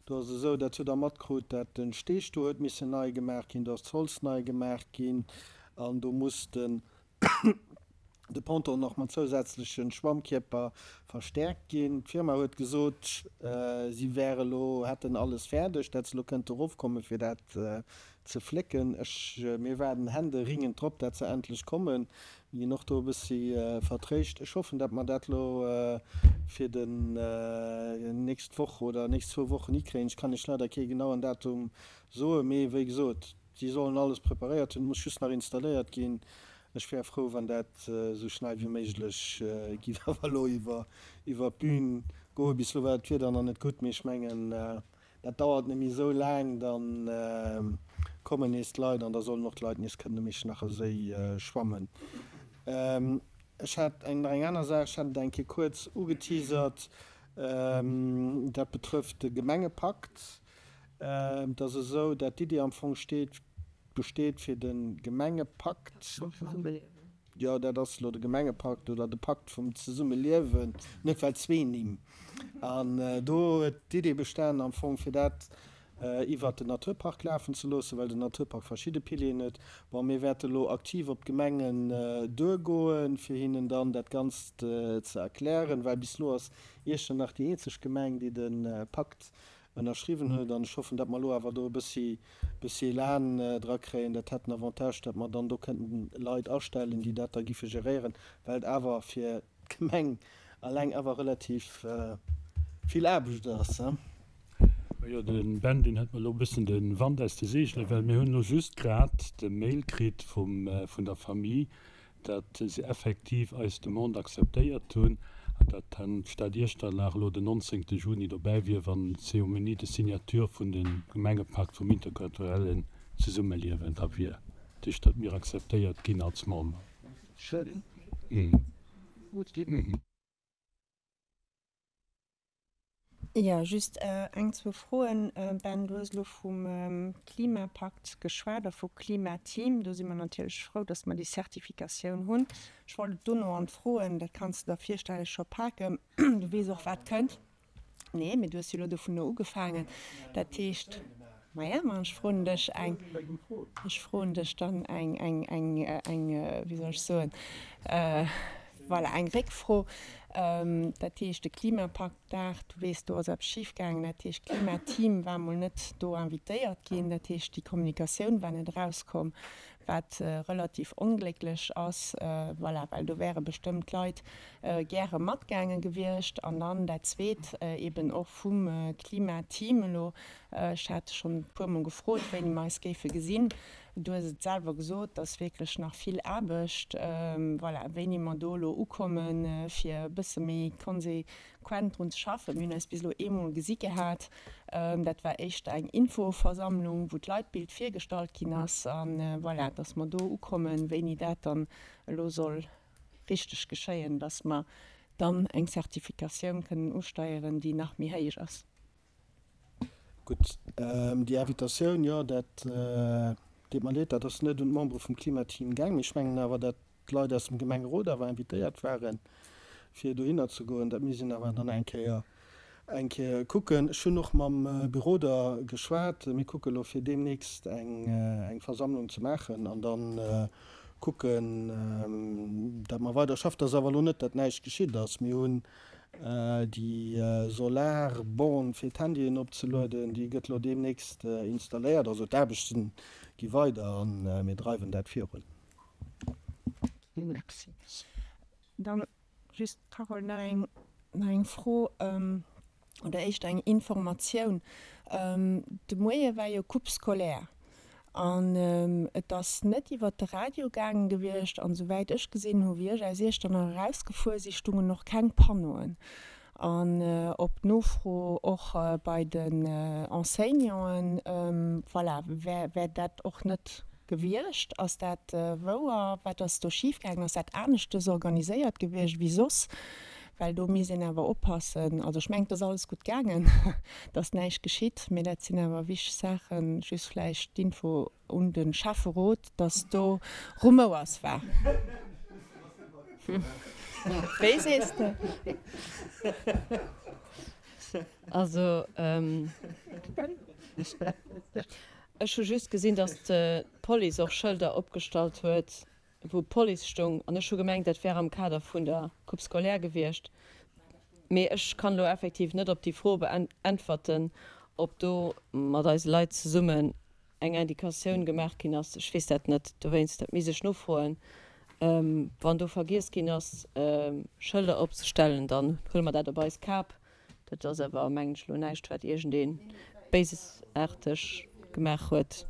Do ass et esou, dat hutt Der matkrut, dat de Steg do huet missen nei gemaach ginn, do ass d'Holz nei gemaach ginn an do muss den de Ponton nach mat zousätzleche Schwammkierper verstäerkt ginn. D'Firma huet gesot, si wäre elo, hätten alles fäerdeg, dat se elo kënnte erofkomme fir dat ze flécken. Ech, mir waarden händeringend drop, dat se endlech kommen. Mir ginn och do e bëssi vertréischt. Ech hoffen, dat mer dat elo fir den nächst Woch oder nächst zwou Wochen hikréien. Ech kann Iech leider kee genauen Datum soen, mee wéi gesot, si sollen alles preparéiert hunn, et muss just nach installéiert ginn. Ech wär frou, wann dat esou schnell wéi méiglech giff awer elo iwwer d'Bühn goen. Bis elo war d'Wieder nach net gutt, mee ech mengen, dat dauert net méi esou laang, da kommen nees d'Leit an da sollen och d'Leit nees kënnen um Iechternacher Séi schwammen. Ech hat eng nach eng aner Saach, ech hat et eng Kéier kuerz ugeteasert, dat betrëfft de Gemengepakt. Et ass esou, dat d'Iddi am Fong steet, besteet fir de Gemengepakt, jo dat ass elo de Gemengepakt oder de Pakt vum Zesummeliewen, net well zwee Nimm, an do huet d'Idee bestanen am Fong fir dat iwwert den Naturpark lafen ze loossen, well den Naturpark verschidde Pilieren huet. Bon, mir wäerte elo aktiv op d'Gemengen duergoen, fir hinnen dann dat Ganzt ze erklären, well bis elo ass Iechternach déi eenzeg Gemeng, déi de Pakt ënnerschriwwen huet an ech hoffen, datt mer elo awer do e bëssi, bëssi Elan dra kréien. Dat hätt den Avantage, datt mer dann do kënnten Leit astellen, déi dat da giffe geréieren, well et awer fir d'Gemeng alleng awer relativ vill Aarbecht ass. Majo, de Ben, deen hëlt mer elo e bëssen de Wand aus de Seegelen, well mir hunn elo just grad de Mail kritt vum, vun der Famille, datt se effektiv eis Demande akzeptéiert hunn an datt dann d'Stad Iechternach elo den 19 Juni dobäi wier, wann d'Céremonie de signature vun dem Gemengepakt vum interkulturellen Zesummeliewen da wier. Dat heescht, datt mir akzeptéiert ginn als Member. Schéin. Jo, just eng, zwou Froen. Ben, du hues elo vum Klimapakt geschwat a vu Klimateam. Do si mer natierlech frou, dass mer déi Zertifikatioun hunn. Ech wollt et dono an d'Froen, dat kanns de der virstellen, scho paken. Du weess och, wat kënnt. Nee, mee du hues jo elo dovunner ugefaangen. Dat heescht, maja, ma ech froen dech eng, ech froen dech dann eng, eng, eng, eng, wéi soll ech soen, voilà, eng Réckfro. Dat heescht, de Klimapakt-Dag, du weess, do ass eppes schifgaangen. Dat heescht, d'Klimateam war mol net do invitéiert ginn. Dat heescht, déi Kommunikatioun war net erauskomm, wat relativ onglécklech ass, voilà, well do wäre bestëmmt Leit gäre matgaange gewiescht. An dann dat Zweet, eben och vum Klimateam elo, ech hat schonn e puermol gefrot, wéini mer eis géife gesinn. Du hues et selwer gesot, et ass wierklech nach vill Aarbecht. Voilà, wéini mer do elo ukommen, fir e bësse méi konsequent drun ze schaffen. Mir hunn eis bis elo eemol gesi gehat. Dat war éischter eng Infoversammlung, wou d'Leitbild virgestallt ginn ass. A voilà, dass mer do ukommen, wéini dat dann elo soll richteg geschéien, dass mer dann eng Zertifikatioun kënnen usteieren, déi nach méi héich ass. Gutt, déi Invitatioun, jo, dat deet mer leed, dat ass net un d'Membere vum Klimateam gaang. Mee ech mengen awer, datt d'Leit aus dem Gemengerot awer invitéiert waren, fir dohinner ze goen. Dat misst een awer dann eng Kéier, eng Kéier kucken. Ech hunn och mam Beroder geschwat. Mir kucke elo, fir deemnächst eng, eng Versammlung ze maachen an da kucken, datt mer weider schaffen. Et ass awer elo net, datt näischt geschitt ass. Mir hunn Déi Solarborn fir d'Handyen opzelueden, déi gëtt lo deemnächst installéiert. Also d'Aarbechte gi weider a mir dreiwen dat virun. Merci. Dann just, Carole, nach eng, nach eng Fro oder éischter eng Informatioun. De Moie war jo Coupe scolaire. An et ass net iwwert de Radio gaange gewiescht. An esouwäit ech gesinn hu wéi ech aus Iechternach erausgefuer si stungen och keng Panneauen. An op Nofro och bei den Enseignanten, voilà, wär dat och net gewiescht. Ass dat wouer? Wat ass do schifgaangen? Ass dat aneschtes organiséiert gewiescht wéi soss? Well do misst een awer oppassen. Also ech mengen, et ass alles gutt gaangen, et ass näischt geschitt, mee dat sinn awer wichteg Saachen. Just vläicht d'Info un de Schäfferot, dass do Rumouers war. Wéi sees de? Also ech hu just gesinn, dass d'Police och Schëlder opgestallt huet. wou d'Police stoung, an ech hu gemengt, dat wär am Kader vun der Coupe scolaire gewiescht, mee ech kann elo effektiv net op déi Fro beäntwerten, ob do mat eise Leit zesummen eng Indikatioun gemaach ginn ass. Ech weess dat net, dowéinst, dat misst ech nofroen. Wann do vergiess ginn ass, Schëlder opzestellen, dann huele mer dat op eis Kap. Dat ass awer, mengen ech, elo näischt, wat iergendee béisaarteg gemaach huet.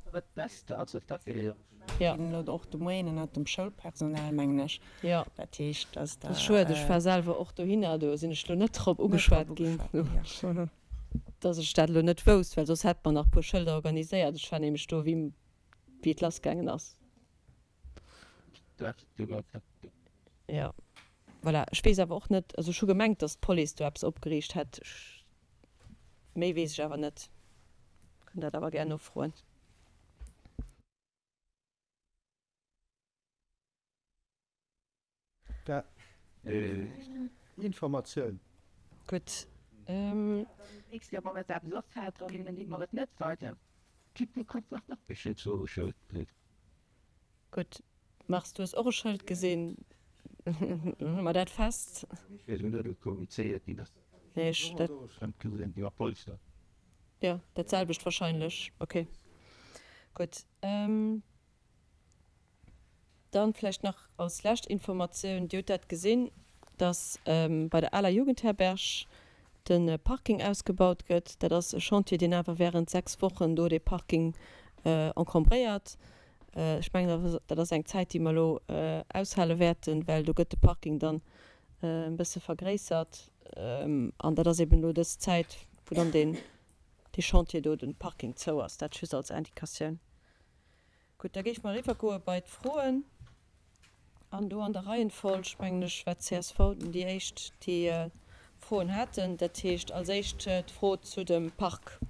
Jo. Ginn elo och de Moyenen ënnert dem Schoulpersonal, mengen ech. Jo. Dat heescht, dass da. Dat ass schued. Ech war selwer och dohinner, do sinn ech elo net drop ugeschwat ginn. Dass ech dat elo net wousst, well soss hätte mer nach e puer Schëlder organiséiert. Ech war nämlech do, wéi et lassgaangen ass. Jo, voilà. Ech weess awer och net, also ech hu gemengt, datt d'Police do eppes opgeriicht hätt. Méi weess ech awer net. Kënnt dat awer gär nofroen. Da Informatioun. Gutt. Gutt. Mars, du hues och e Schëld gesinn. Hu mer dat fest? Nee, ech dat. Jo, dat selwecht wahrscheinlech. Okay. Gutt. Dann vläicht nach als lescht Informatioun, Dir hutt dat gesinn, dass bei der aler Jugendherberg de Parking ausgebaut gëtt. Dat ass e Chantier, deen awer während 6 Wochen do dee Parking encombréiert. Ech mengen, dat ass eng Zäit, déi mer elo aushale wäerten, well do gëtt de Parking dann e bësse vergréissert. An dat ass eben elo dës Zäit, wou dann deen, dee Chantier do, de Parking zou ass. Dat just als Indicatioun. Gutt, da géife mer eriwwergoe bei d'Froen. An do an der Reihenfolg, mengen ech, war d'CSV déi éischt, déi Froen haten. Dat heescht als éischt d'Fro zu dem Park.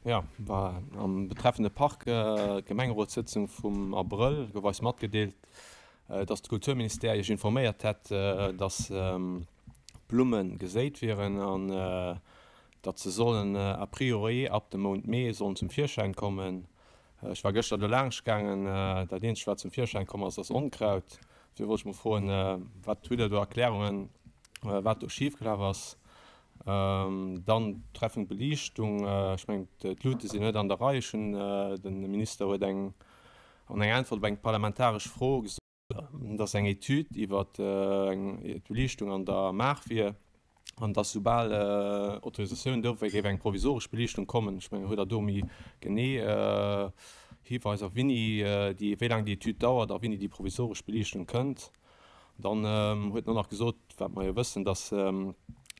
Jo, am betreffende Park, d'Gemengerotssëtzung vum Abrëll gouf eis matgedeelt, dass de Kulturministère Iech informéiert hätt, dass Blumme geséit wieren an datt se sollen a priori ab dem Mount Mee sollen zum Virschäin kommen. Ech war gëschter do laanscht gaangen, dat eenzegt wat zum Virschäin komm ass, ass Onkraut. Dofir wollt ech mol froen, wat hutt Der do Erklärungen, wat do schif gelaf ass? Dann betreffend Beliichtung, ech mengen d'Luute sinn net an der Rei. Ech hunn, de Minister huet eng an enger Äntwert op eng parlamentaresch Fro gesot, datt eng Etüd iwwer d'Beliichtung an der Maach wier an datt soubal Autorisatioun do wier, géif eng provisoresch Beliichtung kommen. Ech mengen, hutt Der do méi genee Hiweiser, wéini déi, wéi laang déi Etüd dauert a wéini déi provisoresch Beliichtung kënnt? Dann huet en och nach gesot, wat mer jo wëssen, dass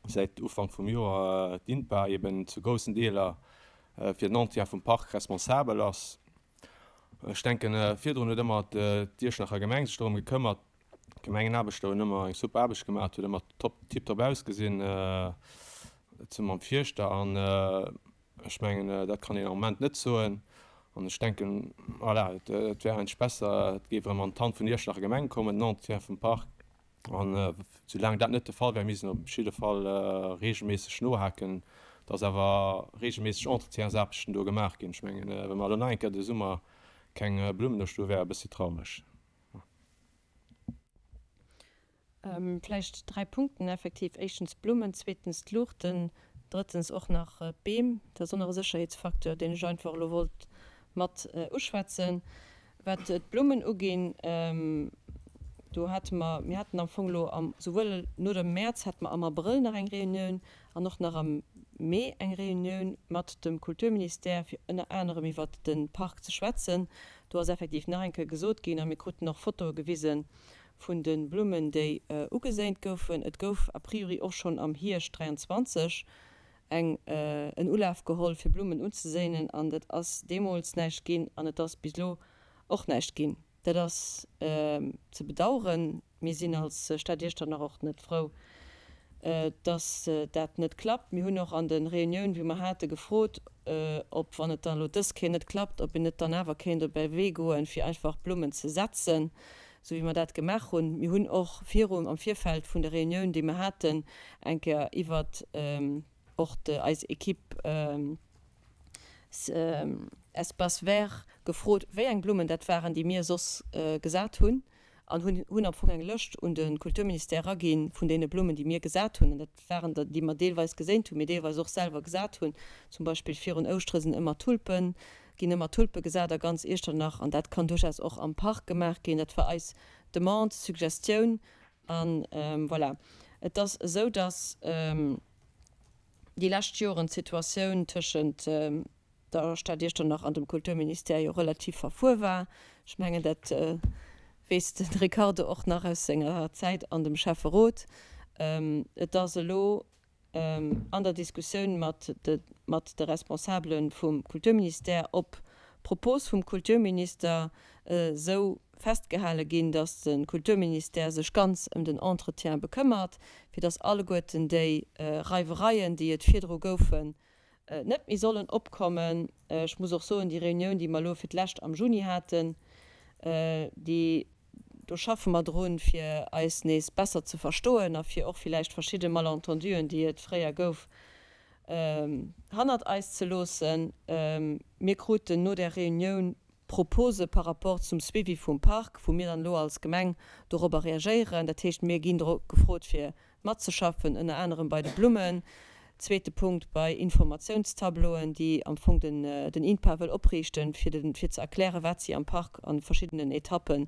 säit Ufank vum Joer d'INPA eben zu groussen Deeler fir den Entretien vum Park responsabel ass. Ech denken, virdrun huet ëmmer d'Iechternacher Gemeng sech dorëm gekëmmert. D'Gemengenaarbechter hunn ëmmer eng super Aarbecht gemaach, et huet ëmmer top, tiptop ausgesinn, zesumme mam Fierschter. An Ech mengen, dat kann een am Moment net soen. An ech denken, voilà, et wär eigentlech besser, et géif erëm an d'Hand vun der Iechternacher Gemeng kommen, den Entretien vum Park. An soulaang dat net de Fall wär, misst een op jidde Fall regelméisseg nohaken, dass awer regelméisseg Entretiensaarbechten do gemaach ginn. Ech mengen, wa mer elo nach eng Kéier de Summer keng Blummen do sto, wär e bëssi traureg. Vläicht 3 Punkten effektiv, éischtens d'Blummen, zweetens d'Luuchten, drëttens och nach d'Beem. Dat ass och nach e Sécherheetsfacteur, deen ech einfach elo wollt mat uschwätzen. Wat d'Blummen uginn, do hate mer, mir haten am Fong elo am, souwuel no dem Mäerz hate mer am Abrëll nach eng Reunioun an och nach am Mee eng Reunioun mat dem Kulturministère, fir ënner anerem iwwert de Park ze schwätzen. Do ass effektiv nach eng Kéier gesot ginn, a mir kruten och Fotoe gewisen, vun de Blummen, déi ugeséint goufen. Et gouf a priori och schonn am Hierscht 23 eng en Ulaf geholl, fir Blummen unzeséinen, an et ass deemools näischt ginn an et ass bis elo och näischt ginn. Dat ass ze bedauern. Mir sinn als Stad Iechternach och net frou, dass dat net klappt. Mir hunn och an de Reunioun, wéi mer hate, gefrot, ob, wann et dann elo dës Kéier net klappt, ob een net dann awer kéint op e Wee goen, fir einfach Blummen ze setzen, esou wéi mer dat gemaach hunn. Mir hunn och virum, am Virfeld vun der Reunioun, déi mer haten, eng Kéier iwwert och eis Equipe Espace Vert gefrot, wéi eng Blummen dat waren, déi mir soss gesat hunn. An hunn hunn am Fong eng Lëscht un de Kulturministère eraginn vun deene Blummen, déi mir gesat hunn. An dat waren der, déi mer deelweis geséint hunn, mee deelweis och selwer gesat hunn. Zum Beispill virun Ouschtere sinn ëmmer Tulpen, ginn ëmmer Tulpe gesat a ganz Iechternach. An dat kann duerchaus och am Park gemaach ginn. Dat war eis Demande, Suggestioun. A voilà. Et ass esou, datt déi lescht Joren d'Situatioun tëschent der Stad Iechternach an dem Kulturministère jo relativ verfuer war. Ech mengen, dat weess de Ricardo och nach aus senger Zäit an dem Schäfferot. Et ass elo an der Diskussioun mat de Responsabele vum Kulturministère op Propos vum Kulturminister esou festgehale ginn, datt de Kulturministère sech ganz ëm den Entretien bekëmmert, fir datt alleguerten déi Reiwereien, déi et virdru goufen, net méi sollen opkommen. Ech muss och soen, déi Reunioun, déi mer elo fir d'lescht am Juni haten, déi, do schaffe mer drun, fir eis nees besser ze verstoen a fir och villäicht verschidde Malentenduen, déi et fréier gouf, hannert eis ze loossen. Mir kruten no där Reunioun Propose par rapport zum Suivi vum Park, wou mir dann elo als Gemeng dorobber reagéieren. Dat heescht, mir ginn dro gefrot, fir matzeschaffen, ënner anerem bei de Blummen. Zweete Punkt, bei Informatiounstableauen, déi am Fong den den INPA wëll opriichten, fir de fir ze erklären, wat si am Park a verschiddenen Etappe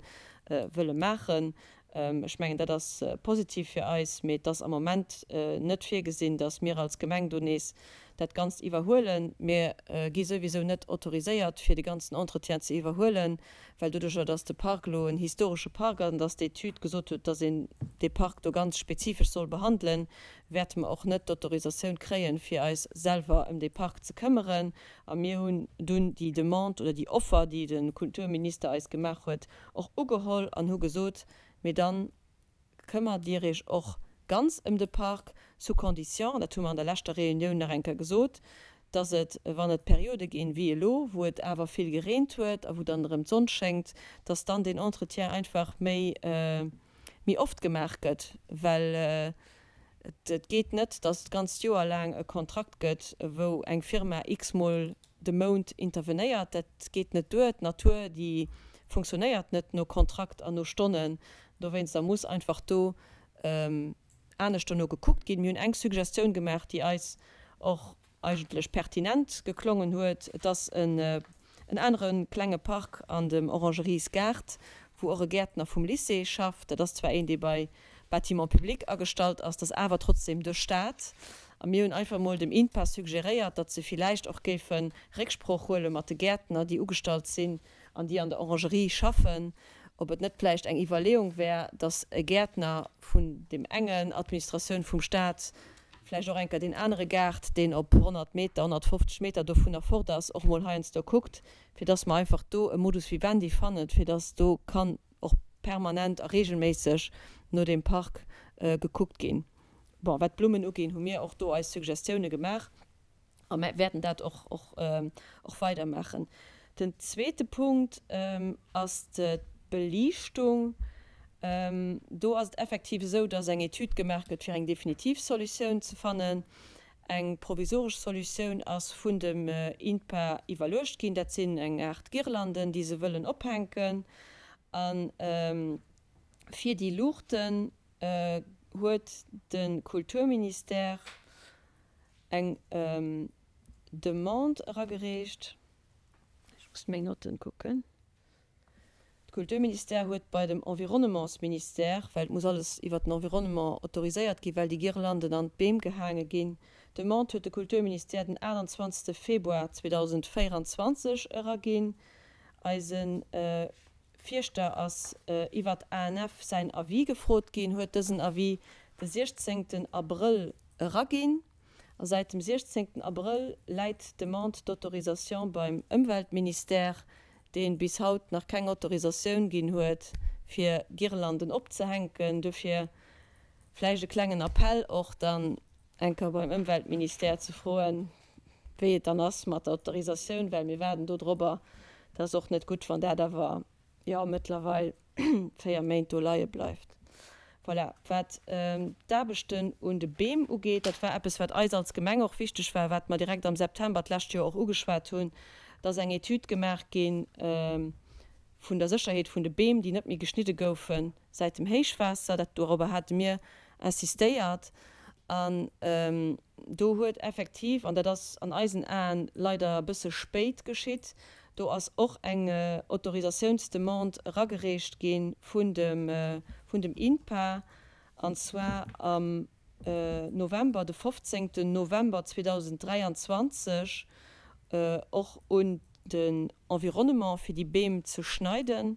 wëlle maachen. Ech mengen, dat ass positiv fir eis, mee et ass am Moment net virgesinn, datt mir als Gemeng do nees dat Ganzt iwwerhuelen. Mir gi souwisou net autoriséiert, fir de ganzen Entretien ze iwwerhuelen, well doduercher, datt de Park elo en historesche Park ass an datt d'Etüd gesot huet, datt een dee Park do ganz spezifesch soll behandelen, wäerte mer och net d'Autorisatioun kréien, fir eis selwer ëm dee Park ze këmmeren. A mir hunn dunn déi Demande oder déi Offer, déi de Kulturminister eis gemaach huet, och ugeholl an hu gesot, Mee dann këmmert Dir Iech och ganz ëm de Park, sous condition, an dat hu mer an der leschter Reunioun nach eng Kéier gesot, dass et, wann et Periode ginn, wéi elo, wou et awer vill gereent huet a wou dann erëm d'Sonn schéngt, dass dann deen Entretien einfach méi, méi oft gemaach gëtt, well et geet net, dass d'ganzt Joer laang e Kontrakt gëtt, wou eng Firma x-mol de Mount intervenéiert. Dat geet net duer. D'Natur, déi funktionéiert net no Kontrakt an no Stonnen. Dowéinster muss einfach do anescht dono gekuckt ginn. Mir hunn eng Suggestioun gemaach, déi eis och eigentlech pertinent geklongen huet. Et ass en anere klenge Park an dem Orangeriesgaart, wou och e Gäertner vum Lycée schafft. Dat ass zwar een, dee bei Bâtiments publics agestallt ass, dat ass awer trotzdem de Stat. A mir hunn einfach emol dem INPA suggeréiert, datt se villäicht och géife Récksprooch huele mat de Gäertner, déi ugestallt sinn an déi an der Orangerie schaffen, ob et net vläicht eng Iwwerleeung wär, datt e Gäertner vun deem engen Administratioun vum Stat vläicht och eng Kéier deen anere Gaart, deen op 100 Meter, 150 Meter dovunner fort ass, och mol heiansdo kuckt, fir datt mer einfach do e Modus vivendi fannen, fir datt do kann och permanent a regelméisseg no deem Park gekuckt ginn. Bon, wat d'Blummen uginn, hu mir och do eis Suggestioune gemaach a mir wäerten dat och och weidermaachen. Den zweete Punkt ass d'Beliichtung. Do ass et effektiv esou, dass eng Etüd gemaach gëtt, fir eng definitiv Solutioun ze fannen. Eng provisoresch Solutioun ass vun dem INPA iwwerluecht ginn. Dat sinn eng Aart Girlanden, déi se wëllen ophänken. A fir déi Luuchten huet de Kulturministère eng Demande eragereecht. Ech muss meng Notten kucken. De Kulturministère huet bei dem Environnementsministère, well et muss alles iwwert den Environnement autoriséiert ginn, well déi Girlanden an d'Beem gehaange ginn, Demande huet de Kulturministère den 28 Februar 2024 eraginn. Eise Fierschter ass iwwert ANF säin Avis gefrot ginn, huet dësen Avis de 16 Abrëll eraginn. A säit dem 16 Abrëll läit d'Demande d'autorisation beim Ëmweltministère, dee bis haut nach keng Autorisatioun ginn huet, fir Girlanden opzehänken. Dofir vläicht e klengen Appell och dann eng Kéier beim Ëmweltministère ze froen, wéi et dann ass mat der Autorisatioun, well mir waarden do dorobber. Dat ass och net gutt, wann dat awer jo mëttlerweil 4 Méint do leie bleift. Voilà, wat d'Aarbechten un de Beem ugeet, dat war eppes, wat eis als Gemeng och wichteg war, wat mer direkt am September d'lescht Joer och ugeschwat hunn, dass eng Etüd gemaach gi vun der Sécherheet vun de Beem, déi net méi geschnidde goufe säit dem Héichwaasser. Dat, dorobber hate mir insistéiert. An do huet effektiv, an dat ass an eisen Aen leider e bësse spéit geschitt, do ass och eng Autorisatiounsdemande eragereecht gi vun dem vun dem INPA, an zwar am November, de 15. November 2023, och un den Environnement, fir déi Beem ze schneiden.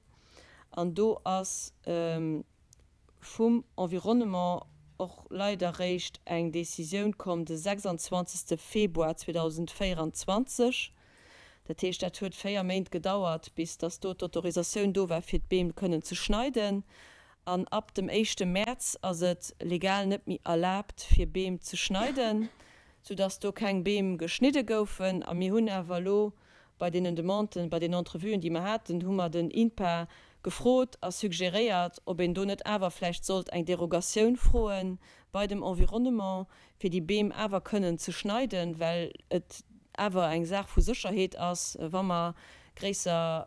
An do ass vum Environnement och leider réischt eng Décisioun komm de 26. Februar 2024. Dat heescht, dat huet 4 Méint gedauert, bis dass do d'Autorisatioun do war, fir d'Beem kënnen ze schneiden. An ab dem éischte Mäerz ass et legal net méi erlaabt, fir Beem ze schneiden, soudass do keng Beem geschnidde goufen. A mir hunn awer elo Bei deenen Demanden, bei den Entrevuen, déi mer haten, hu mer den INPA gefrot a suggeréiert, ob een do net awer vläicht sollt eng Derogatioun froe bei dem Environnement, fir déi Beem awer kënnen ze schneiden, well et awer eng Saach vu Sécherheet ass, wa mer gréisser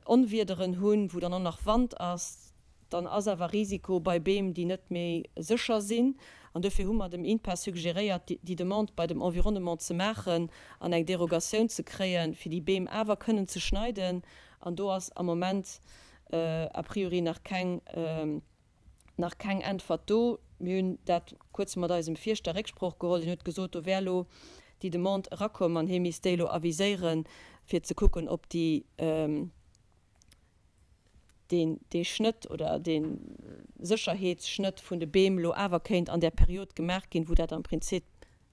Onwiederen hunn, wou dann och nach Wand ass. Dann ass awer Risiko bei Beem, déi net méi sécher sinn. An dofir hu mer dem INPA suggeréiert, déi Demande bei dem Environnement ze maachen an eng Derogatioun ze kréien, fir déi Beem awer kënnen ze schneiden. An do ass am Moment a priori nach keng, nach keng Äntwert do. Mir hunn dat kuerz mat eisem Fierschter Récksprooch geholl. Hien huet gesot, do wär elo déi Demande erakomm an hie misst déi elo aviséieren, fir ze kucken, ob déi, deen dee Schnëtt oder dee Sécherheetsschnëtt vun de Beem elo awer kéint an där Period gemaach ginn, wou dat am Prinzip.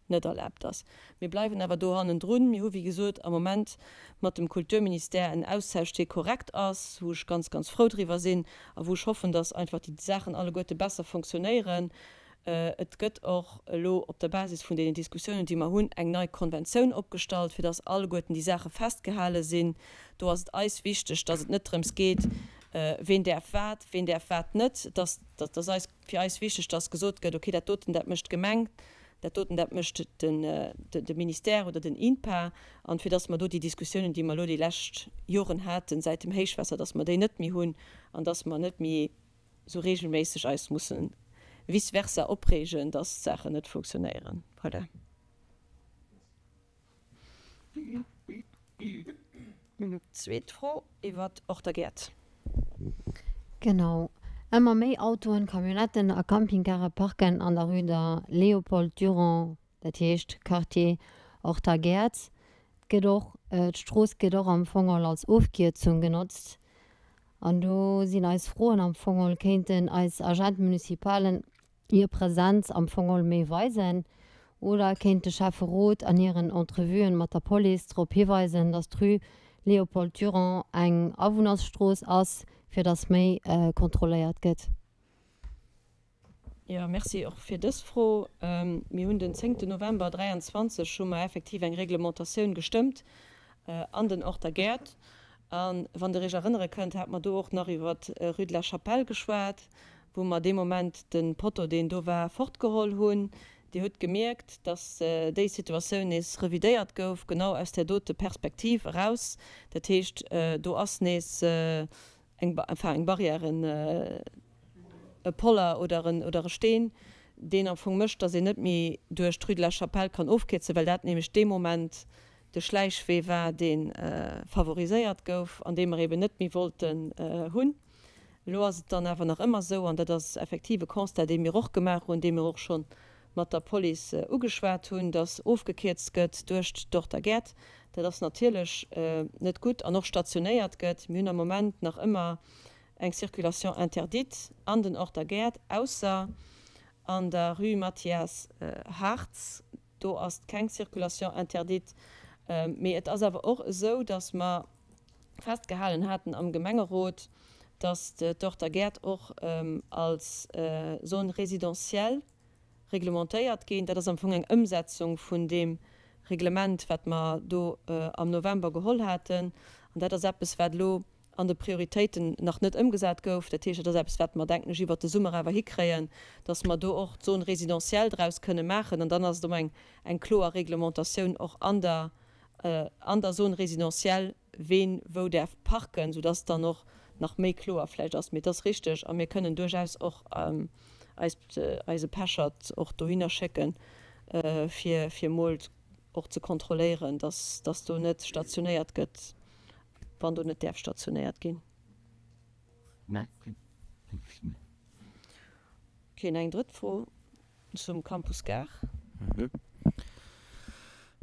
net erlaabt ass. Mir bleiwen awer do hannendrun. Mir hu wéi gesot am Moment mat dem Kulturministère en Austausch, dee korrekt ass, wou ech ganz, ganz frou driwwer sinn a wou ech hoffen, dass einfach déi Saachen alleguerte besser fonctionnéieren. Et gëtt och elo op der Basis vun deenen Diskussiounen, déi mer hunn, eng nei Konventioun opgestallt, fir dass alleguerten déi Saache festgehale sinn. Do ass et eis wichteg, dass et net drëms geet, ween däerf wat, ween däerf wat net. Et ass, et ass eis, fir eis wichteg, dass gesot gëtt, okay, dat doten, dat mécht d'Gemeng, dat doten, dat mécht den, de Ministère oder den INPA. An fir dass mer do déi Diskussiounen, déi mer elo déi lescht Joren haten, säit dem Héichwaasser, dass mer déi net méi hunn an dass mer net méi esou regelméisseg eis mussen vice versa opreegen, dass d'Saachen net funktionéieren. Voilà. Zweet Fro iwwer Ortergäert. Genau. Ëmmer méi Autoen, Camionnetten a Campingcare parken an der Rue der Léopold Durand, dat heescht Quartier Ortergäert. Gëtt och, d'Strooss gëtt och am Fong als Ofkierzung genotzt. An do sinn eis Froen am Fong, Kéinten eis Agente municipalen hir Präsenz am Fong méi weisen? Oder kéint de Schäfferot an hiren Entrevuen mat der Police drop hiweisen, datt d'Rue Léopold Durand eng Awunnersstrooss ass, fir datt méi kontrolléiert gëtt? Jo, merci och fir dës Fro. Mir hunn den zéngten November 23 hu mer effektiv eng Reglementatioun gestëmmt an den Horter Gäert. A wann Der Iech erënnere kënnt, hate mer do och nach iwwer d'Rue de la Chapelle geschwat, wou mer dee Moment de Potto, deen do war, fortgeholl hunn. Dir hutt gemierkt, dass déi Situatioun nees revidéiert gouf, genau aus där dote Perspektiv eraus. Dat heescht, do ass nees eng, enfin eng Barrière, en e Poller oder en oder e Steen, deen am Fong mécht, datt een net méi duerch d'Rue de la Chapelle kann ofkierzen, well dat nämlech dee Moment de Schläichwee war, dee favoriséiert gouf an dee mer eben net méi wollten hunn. Elo ass et dann awer nach ëmmer esou, an dat ass effektiv e Constat, dee mir och gemaach hunn, dee mir och scho mat der Police ugeschwat hunn, datt ofgekierzt gëtt duerch d'Dorter Gäert. Dat ass natierlech net gutt an och stationéiert gëtt. Mir hunn am Moment nach ëmmer eng Circulation interdite an den Horter Gäert, ausser an der Rue Mathias Hartz, do ass keng Circulation interdite. Mee et ass awer och esou, datt mer festgehalen haten am Gemengerot, datt d'Horter Gäert och als Zone résidentielle reglementéiert ginn. Dat ass am Fong eng Ëmsetzung vun deem Reglement, wat mer do am November geholl haten. An dat ass eppes, wat elo an de Prioritéiten nach net ëmgesat gouf. Dat heescht, dat ass eppes, wat mer, denken ech, iwwert de Summer awer hikréien, dass mer do och d'Zone résidentielle draus kënne maachen. An dann ass et ëm eng, eng kloer Reglementatioun och an der, an der Zone résidentielle, ween wou däerf parken, soudass dann och nach méi kloer vläicht ass. Mee et ass richteg a mir kënnen duerchaus och eis, eise Pechert och dohinner schécken, fir, fir emol och ze kontrolléieren, dass, dass do net stationéiert gëtt, wann do net däerf stationéiert ginn. Okay, eng drëtt Fro zum Campus Gare.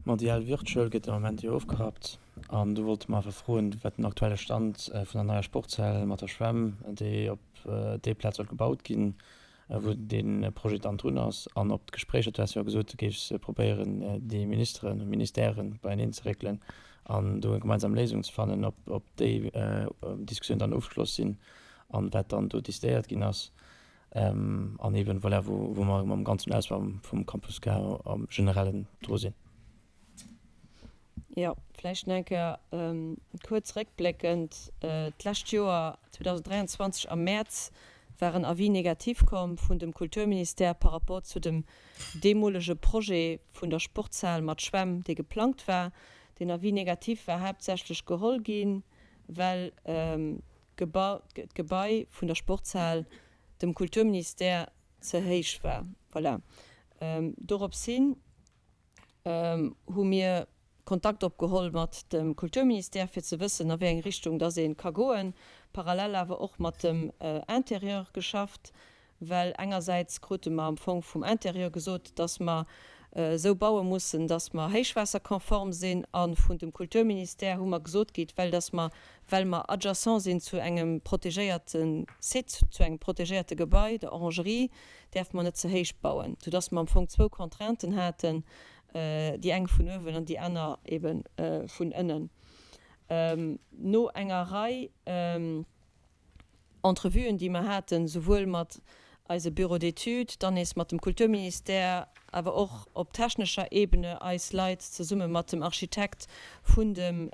Ma déi al Würth-Schoul gëtt am Moment jo ofgerappt an do wollte mer einfach froen, wat den aktuelle Stand vun der neier Sportshal mat der Schwämm, déi op déi Plaz soll gebaut ginn, wou dee Projet dann drun ass an ob d'Gespréicher, du has jo gesot, du géifs probéieren, déi Ministeren, Ministèren beieneen ze réckelen an do eng gemeinsam Léisung ze fannen, ob ob déi Diskussioun dann ofgeschloss sinn an wat dann do décidéiert ginn ass an eeben, voilà, wou wou mer mam ganzen Ausbau vum Campus Gare am Generellen dru sinn. Jo, vläicht nach eng Kéier kuerz réckbléckend, D'lescht Joer, 2023 am Mäerz, war en Avis négatif komm vun dem Kulturministère par rapport zu dem deemolege Projet vun der Sportshal mat Schwämm, dee geplangt war. Deen Avis négatif war haaptsächlech geholl ginn, well d'Gebai vun der Sportshal dem Kulturministère ze héich war. Voilà. Dorops hin hu mir Kontakt opgeholl mat dem Kulturministère, fir ze wëssen, a wéi eng Richtung dass ee ka goen. Parallel awer och mat dem Intérieur geschafft, well engersäits krute mer am Fong vum Intérieur gesot, dass mer esou baue mussen, dass mer héichwaasserkonform sinn, a vun dem Kulturministère hu mer gesot gitt, well dass mer, well mer adjacent sinn zu engem protegéierte Site, zu engem protegéierte Gebai, der Orangerie, däerfe mer net ze héich bauen, soudass mer am Fong zwou Contrainten haten. Déi eng vun uewen an déi aner ebe vun ënnen. No enger Rei Entrevuen, déi mer haten, souwuel mat eise Bureau d'études, dann nees mat dem Kulturministère, awer och op technescher Ebene eis Leit zesumme mat dem Architekt vun dem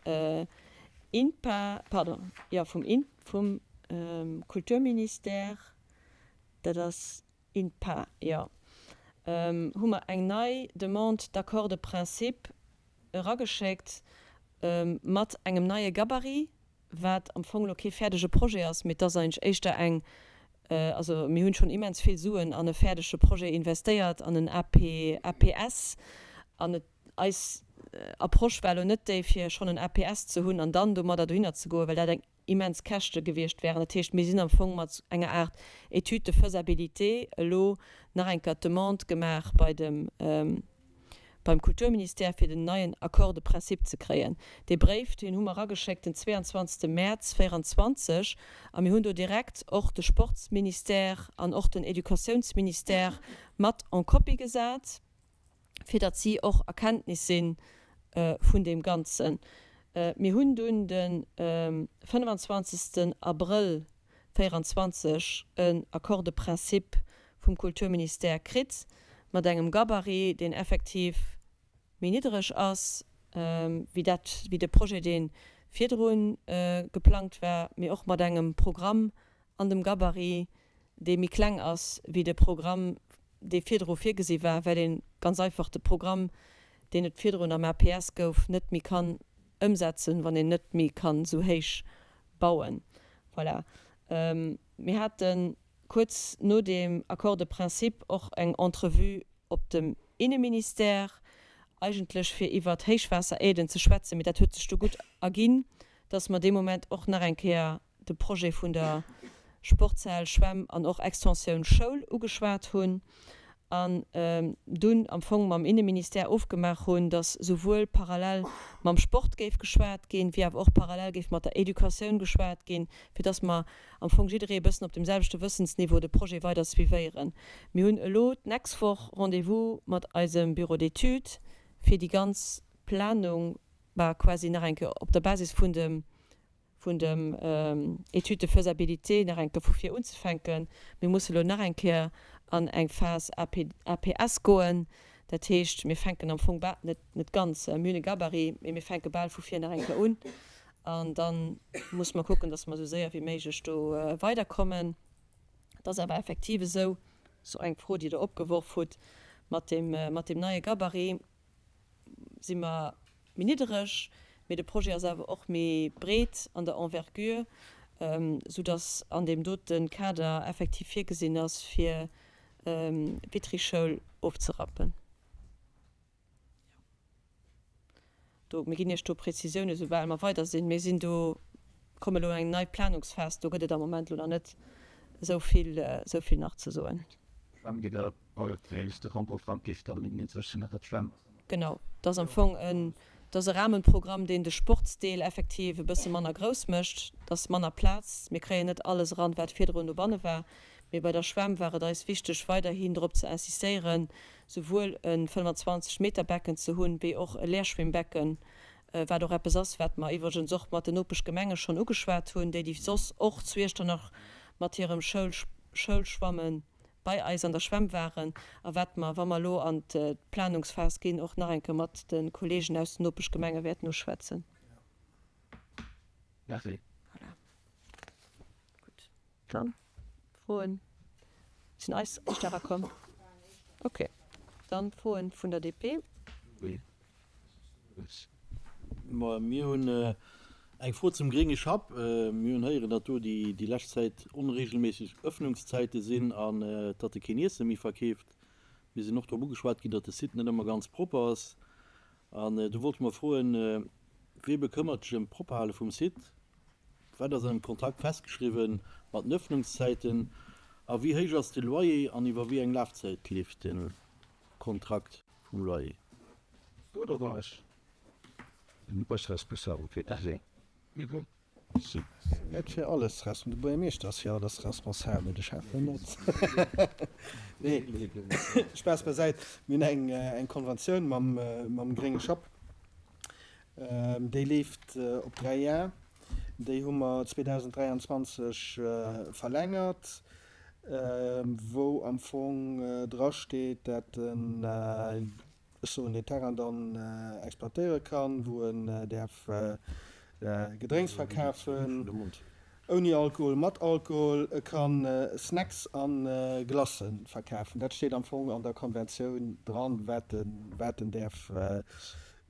INPA, pardon, jo, vum INP, vum Kulturministère, dat ass INPA, jo, hu mer eng nei Demande d'accord de principe erageschéckt mat engem neie Gabarit, wat am Fong elo kee fäerdege Projet ass, mee et ass eigentlech éischter eng, also mir hunn schonn immens vill Suen an e fäerdege Projet investéiert, an en AP, APS, an et, eis Approche war elo net déi, fir schonn en APS ze hunn an dann domadder dohinner ze goen, well dat eng immens Käschte gewiescht wären. Dat heescht, mir sinn am Fong mat enger Aart Étude de faisabilité elo nach eng Kéier d'Demande gemaach bei dem, beim Kulturministère, fir den neien Accord de principe ze kréien. Dee Bréif, deen hu mer erageschéckt den 22. Mäerz 24 a mir hunn do direkt och de Sportsministère an och den Educatiounsministère mat en copie gesat. fir datt si och a Kenntnis si vun deem Ganzen. Mir hunn dunn de 25. Abrëll 24 en Accord de principe vum Kulturministère kritt mat engem Gabarit, deen effektiv méi niddereg ass wéi dat, wéi de Projet, dee virdru geplangt war, mee och mat engem Programm an dem Gabarit, dee méi kleng ass wéi de Programm, dee virdru virgesi war, well ee ganz einfach de Programm, deen et virdrun am APS gouf, net méi kann ëmsetzen, wann een net méi kann esou héich bauen. Voilà. Mir hate kuerz no deem Accord de principe och eng Entrevue op dem Inneministère, eigentlech fir iwwert Héichwaasseraiden ze schwätzen, mee dat huet sech du gutt erginn, dass mer dee Moment och nach eng Kéier de Projet vun der Sportshal, Schwämm an och Extensioun Schoul ugeschwat hunn an dunn am Fong mam Inneministère ofgemaach hunn, datt souwuel parallel mam Sport géif geschwat ginn, wéi awer och parallel géif mat der Educatioun geschwat ginn, fir datt mer am Fong jidderee e bëssen op deem selwechte Wëssensniveau de Projet weider suivéieren. Mir hunn elo d'nächst Woch Rendez-vous mat eisem Bureau d'études, fir déi ganz Planung, bah, quasi nach eng Kéier op der Basis vun dem vun dem Étude de faisabilité nach eng Kéier vu vir unzefänken. Mir musse elo nach eng Kéier an eng Phas APS goen. Dat heescht, mir fänken am Fong bal, net, net ganz, mir hunn e Gabarit, mee mir fänke bal vu vir nach eng Kéier un. An da musse mer kucken, dass mer esou séier wéi méiglech do weiderkommen. Et ass awer effektiv esou, sou eng Fro, déi Der opgeworf hutt, mat deem, mat deem neie Gabarit, si mer méi niddereg, mee de Projet ass awer och méi breet an der Envergure, soudass an deem dote Kader effektiv virgesinn ass, fir d'Witry-Schoul ofzerappen. Jo, do, mir ginn Iech do Prezisiounen, soubal mer weider sinn. Mir sinn do, komme elo an eng nei Planungsphas, do gëtt et am Moment elo nach net esou vill, esou vill nach ze soen. Genau, dat ass am Fong en, dat ass e Rahmenprogramm, deen de Sportsdeel effektiv e bësse manner grouss mécht. Et ass manner Plaz, mir kréien net alles eran, wat virdrun dobanne war. Mee bei der Schwämm war et eis wichteg, weiderhin drop ze insistéieren, souwuel e 25 Meter Becken ze hunn, wéi och e Leerschwimmbecken, wat och eppes ass, wat mer iwwregens och mat den Nopeschgemenge schonn ugeschwat hunn, déi déi soss och zu Iechternach mat hirem Schoulschwammen bei eis an der Schwämm waren a wat mer, wa mer elo an d'Planungsphas ginn, och nach eng Kéier mat de Kolleegen aus den Nopeschgemenge wäerten uschwätzen. Merci. Voilà. Gutt. Dann Froen sinn eis éischter erakomm. Okay. Dann Froen vun der DP. Ma mir hunn eng Fro zum grénge Schapp. Mir hunn héieren, datt do déi lescht Zäit onregelméisseg Ëffnungszäite sinn an datt e keen Iesse méi verkeeft. Mir sinn och drop ugeschwat ginn, datt de Site net ëmmer ganz propper ass. An do wollte mer froen, Wie bekëmmert sech ëm d'Propperhale vum Site? Wat ass an dem Kontrakt festgeschriwwen mat den Ëffnungszäiten? A wéi héich ass de Loyer an iwwer wéi eng Lafzäit leeft de Kontrakt vum Loyer? Net fir alles res, de Buergermeeschter ass fir alles responsabel, de Schäffen net. Nee, Spaass beisäit, mir hunn eng eng Konventioun mam mam grénge Schapp, déi leeft op 3 Jar. Déi hu mer 2023 verlängert, wou am Fong drasteet, dat en, ech soen, deen Terrain dann exploitéiere kann, wou en däerf Gedrénks verkafen, ouni Alkohol, mat Alkohol, e ka Snacks a Glacë verkafen. Dat steet am Fong an der Konventioun dran, wat en, wat en däerf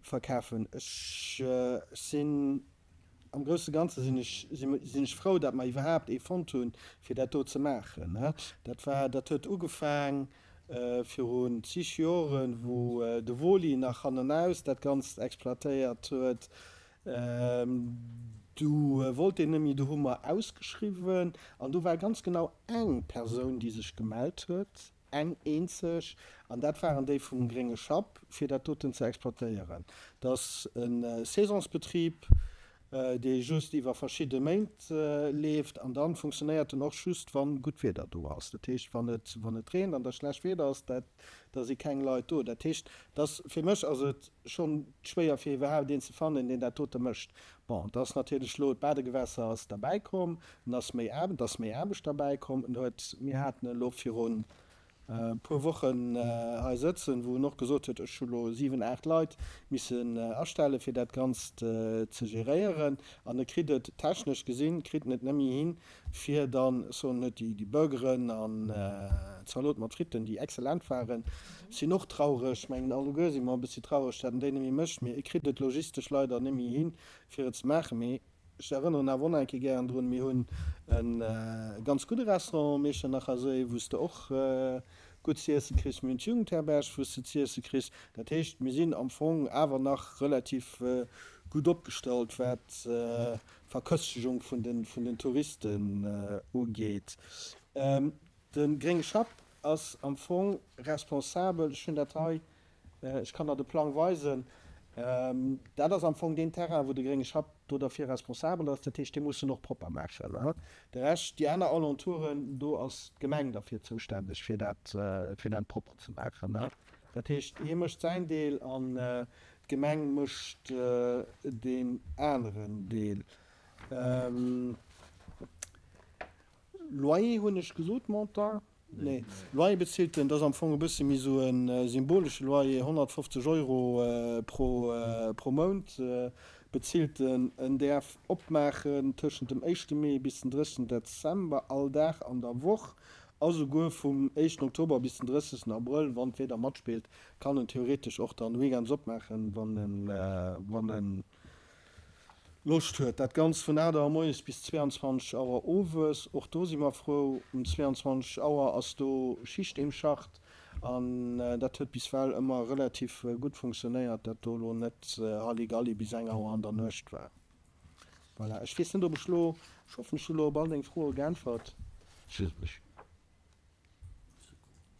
verkafen. Ech sinn. Am grousse Ganze sinn ech, sinn ech frou, datt mer iwwerhaapt ee fonnt hunn, fir dat do ze maachen. Dat war, dat huet ugefaang virun zig Joren, wou de Wohli nach hannenaus dat Ganzt exploitéiert huet. Du wollt deen net méi, du hu mer ausgeschriwwen an do war ganz genau eng Persoun, déi sech gemellt huet. Eng eenzeg, an dat waren déi vum Grénge Schapp, fir dat doten ze exploitéieren. Dat ass e Saisonsbetrib, dee just iwwer verschidde Méint leeft an da funktionéiert en och just, wa gutt Wieder do ass. Dat heescht, wann et, wann et reent an da schlecht Wieder ass, dat, da si keng Leit do. Dat heescht, dass, fir mech ass et schonn schwéier, fir iwwerhaapt een ze fannen, deen dat dote mécht. Bon, et ass natierlech elo, d'Badegewässer ass derbäikomm, en ass méi Aarbecht, et ass méi Aarbecht derbäikomm. En huet, mir haten en elo virun e puer Wochen hei sëtzen, wou en och gesot huet, ech hu lo 7, 8 Leit missen astellen, fir dat Ganzt ze geréieren. An e kritt et technesch gesinn, kritt en et net méi hin, fir dann, ech soen net, déi Burgeren an Zalot mat Fritten, déi excellent waren, sinn och traureg, ech mengen alleguer si mer e bëssi traureg, dat en déi net méi mécht, mee e kritt et logistesch leider net méi hin, fir et ze maachen. Mee ech erënneren awer och nach eng Kéier gären drun, mir hunn e ganz gudde Restaurant um Iechternacher Séi, wou s de och gutt z'iessen kriss. Mir hunn d'Jugendherberg, wou s de z'iessen kriss. Dat heescht, mir sinn am Fong awer nach relativ gutt opgestallt, wat Verköstegung vun den Touristen ugeet. De Grénge Schapp ass am Fong responsabel, ech hunn dat hei, ech kann der de Plang weisen, dat ass am Fong deen Terrain, wou de Grénge Schapp do derfir responsabel ass. Dat heescht, dee muss en och propper maachen. De Rescht, déi aner Alentouren, do ass d'Gemeng derfir zoustänneg, fir dat, fir dat propper ze maachen. Dat heescht, hie mécht säin Deel an D'Gemeng mécht deen aneren Deel. Loyer hunn ech gesot, Montant? Nee, Loyer bezilt en, dat ass am Fong e bësse méi esou e symbolesche Loyer, 150 Euro pro Mount bezilt en. En däerf opmaachen tëschent dem éischte Mee bis den 30 Dezember, all Dag an der Woch a souguer vum éischten Oktober bis den 30 Abrëll, wann d'Wieder matspillt. Kann en theoretesch och dann weekends opmaachen, wann en wann en Loscht huet. Dat Ganzt vun 8 Auer moies bis 22 Auer owes. Och do si mer frou, um 22 Auer ass do Schicht im Schacht an dat huet bis well ëmmer relativ gutt funktionéiert, dat do lo net Halligalli bis eng Auer an der Nuecht war. Voilà, ech weess net ob ech lo, ech hoffen ech hu lo op all deng Froe geäntwert.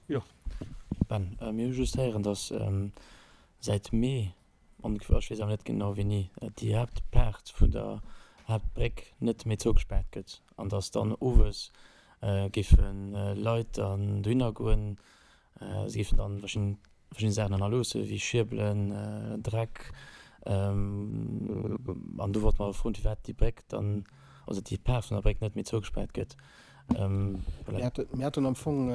Jo. Ben, mir hu just héieren, datt säit Mee, ongeféier, ech weess awer net genau wéini, déi Haaptpaart vun der Haaptbréck net méi zougespaart gëtt an datt dann owes géife Leit dann dohinner goen, Se géifen dann verschidden Saachen hannerloossen, wéi Schierbelen, Dreck. An do wollte mer awer froen, firwat déi Bréck dann, also déi Part vun der Bréck net méi zougespaart gëtt. Voilà. Mir haten am Fong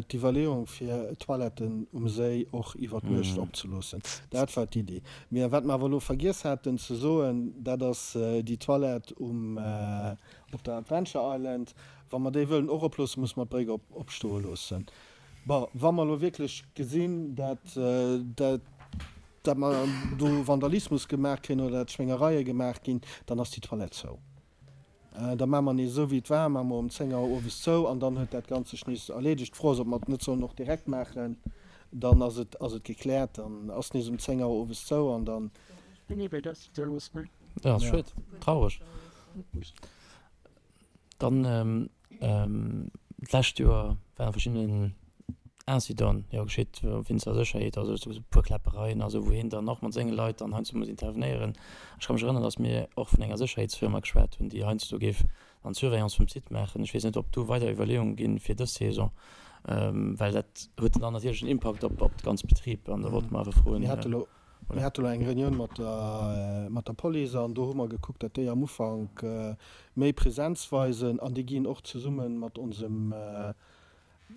d'Iwwerleeung, fir d'Toiletten um Séi och iwwer d'Nuecht opzeloossen. Dat war d'Iddi. Mä wat mer awer elo vergiess haten ze soen, dat ass déi Toilette um, op der Adventure Island. Wa mer déi wëllen och oploossen, musse mer d'Bréck opstoe loossen. Bon, wa mer elo wierklech gesinn, dat, dat mer do Vandalismus gemaach kréien oder dat Schwéngereie gemaach ginn, dann ass déi Toilette zou. Da maache mer nees esou wéi et war, maache mer um 10 Auer owes zou an dann huet dat Ganzt sech nees erleedegt. D'Fro ass, ob mer et net sollen och direkt maachen, dann ass et, ass et gekläert, dann ass nees um 10 Auer owes zou an dann. Ja, ass schued, traureg. Dann d'lescht Joer waren verschidden. Incidenten jo geschitt wéinst der Sécherheet, also esou e puer Kläppereien a sou, wou hien dann och mat senge Leit dann heiansdo muss intervenéieren. Ech ka mech erënneren, datt mir och vun enger Sécherheetsfirma geschwat hunn, déi heiansdo géif dann d'Surveillance vum Site maachen. Ech weess net, ob do weider Iwwerleeunge ginn fir dës Saison, well dat huet dann natierlech en Impakt op op de ganze Betrib an da wollte mer awer froen. Mir hate lo, mir hate lo eng Reunioun mat der, mat der Police an do hu mer gekuckt, datt déi am Ufank méi Präsenz weisen an déi ginn och zesumme mat onsem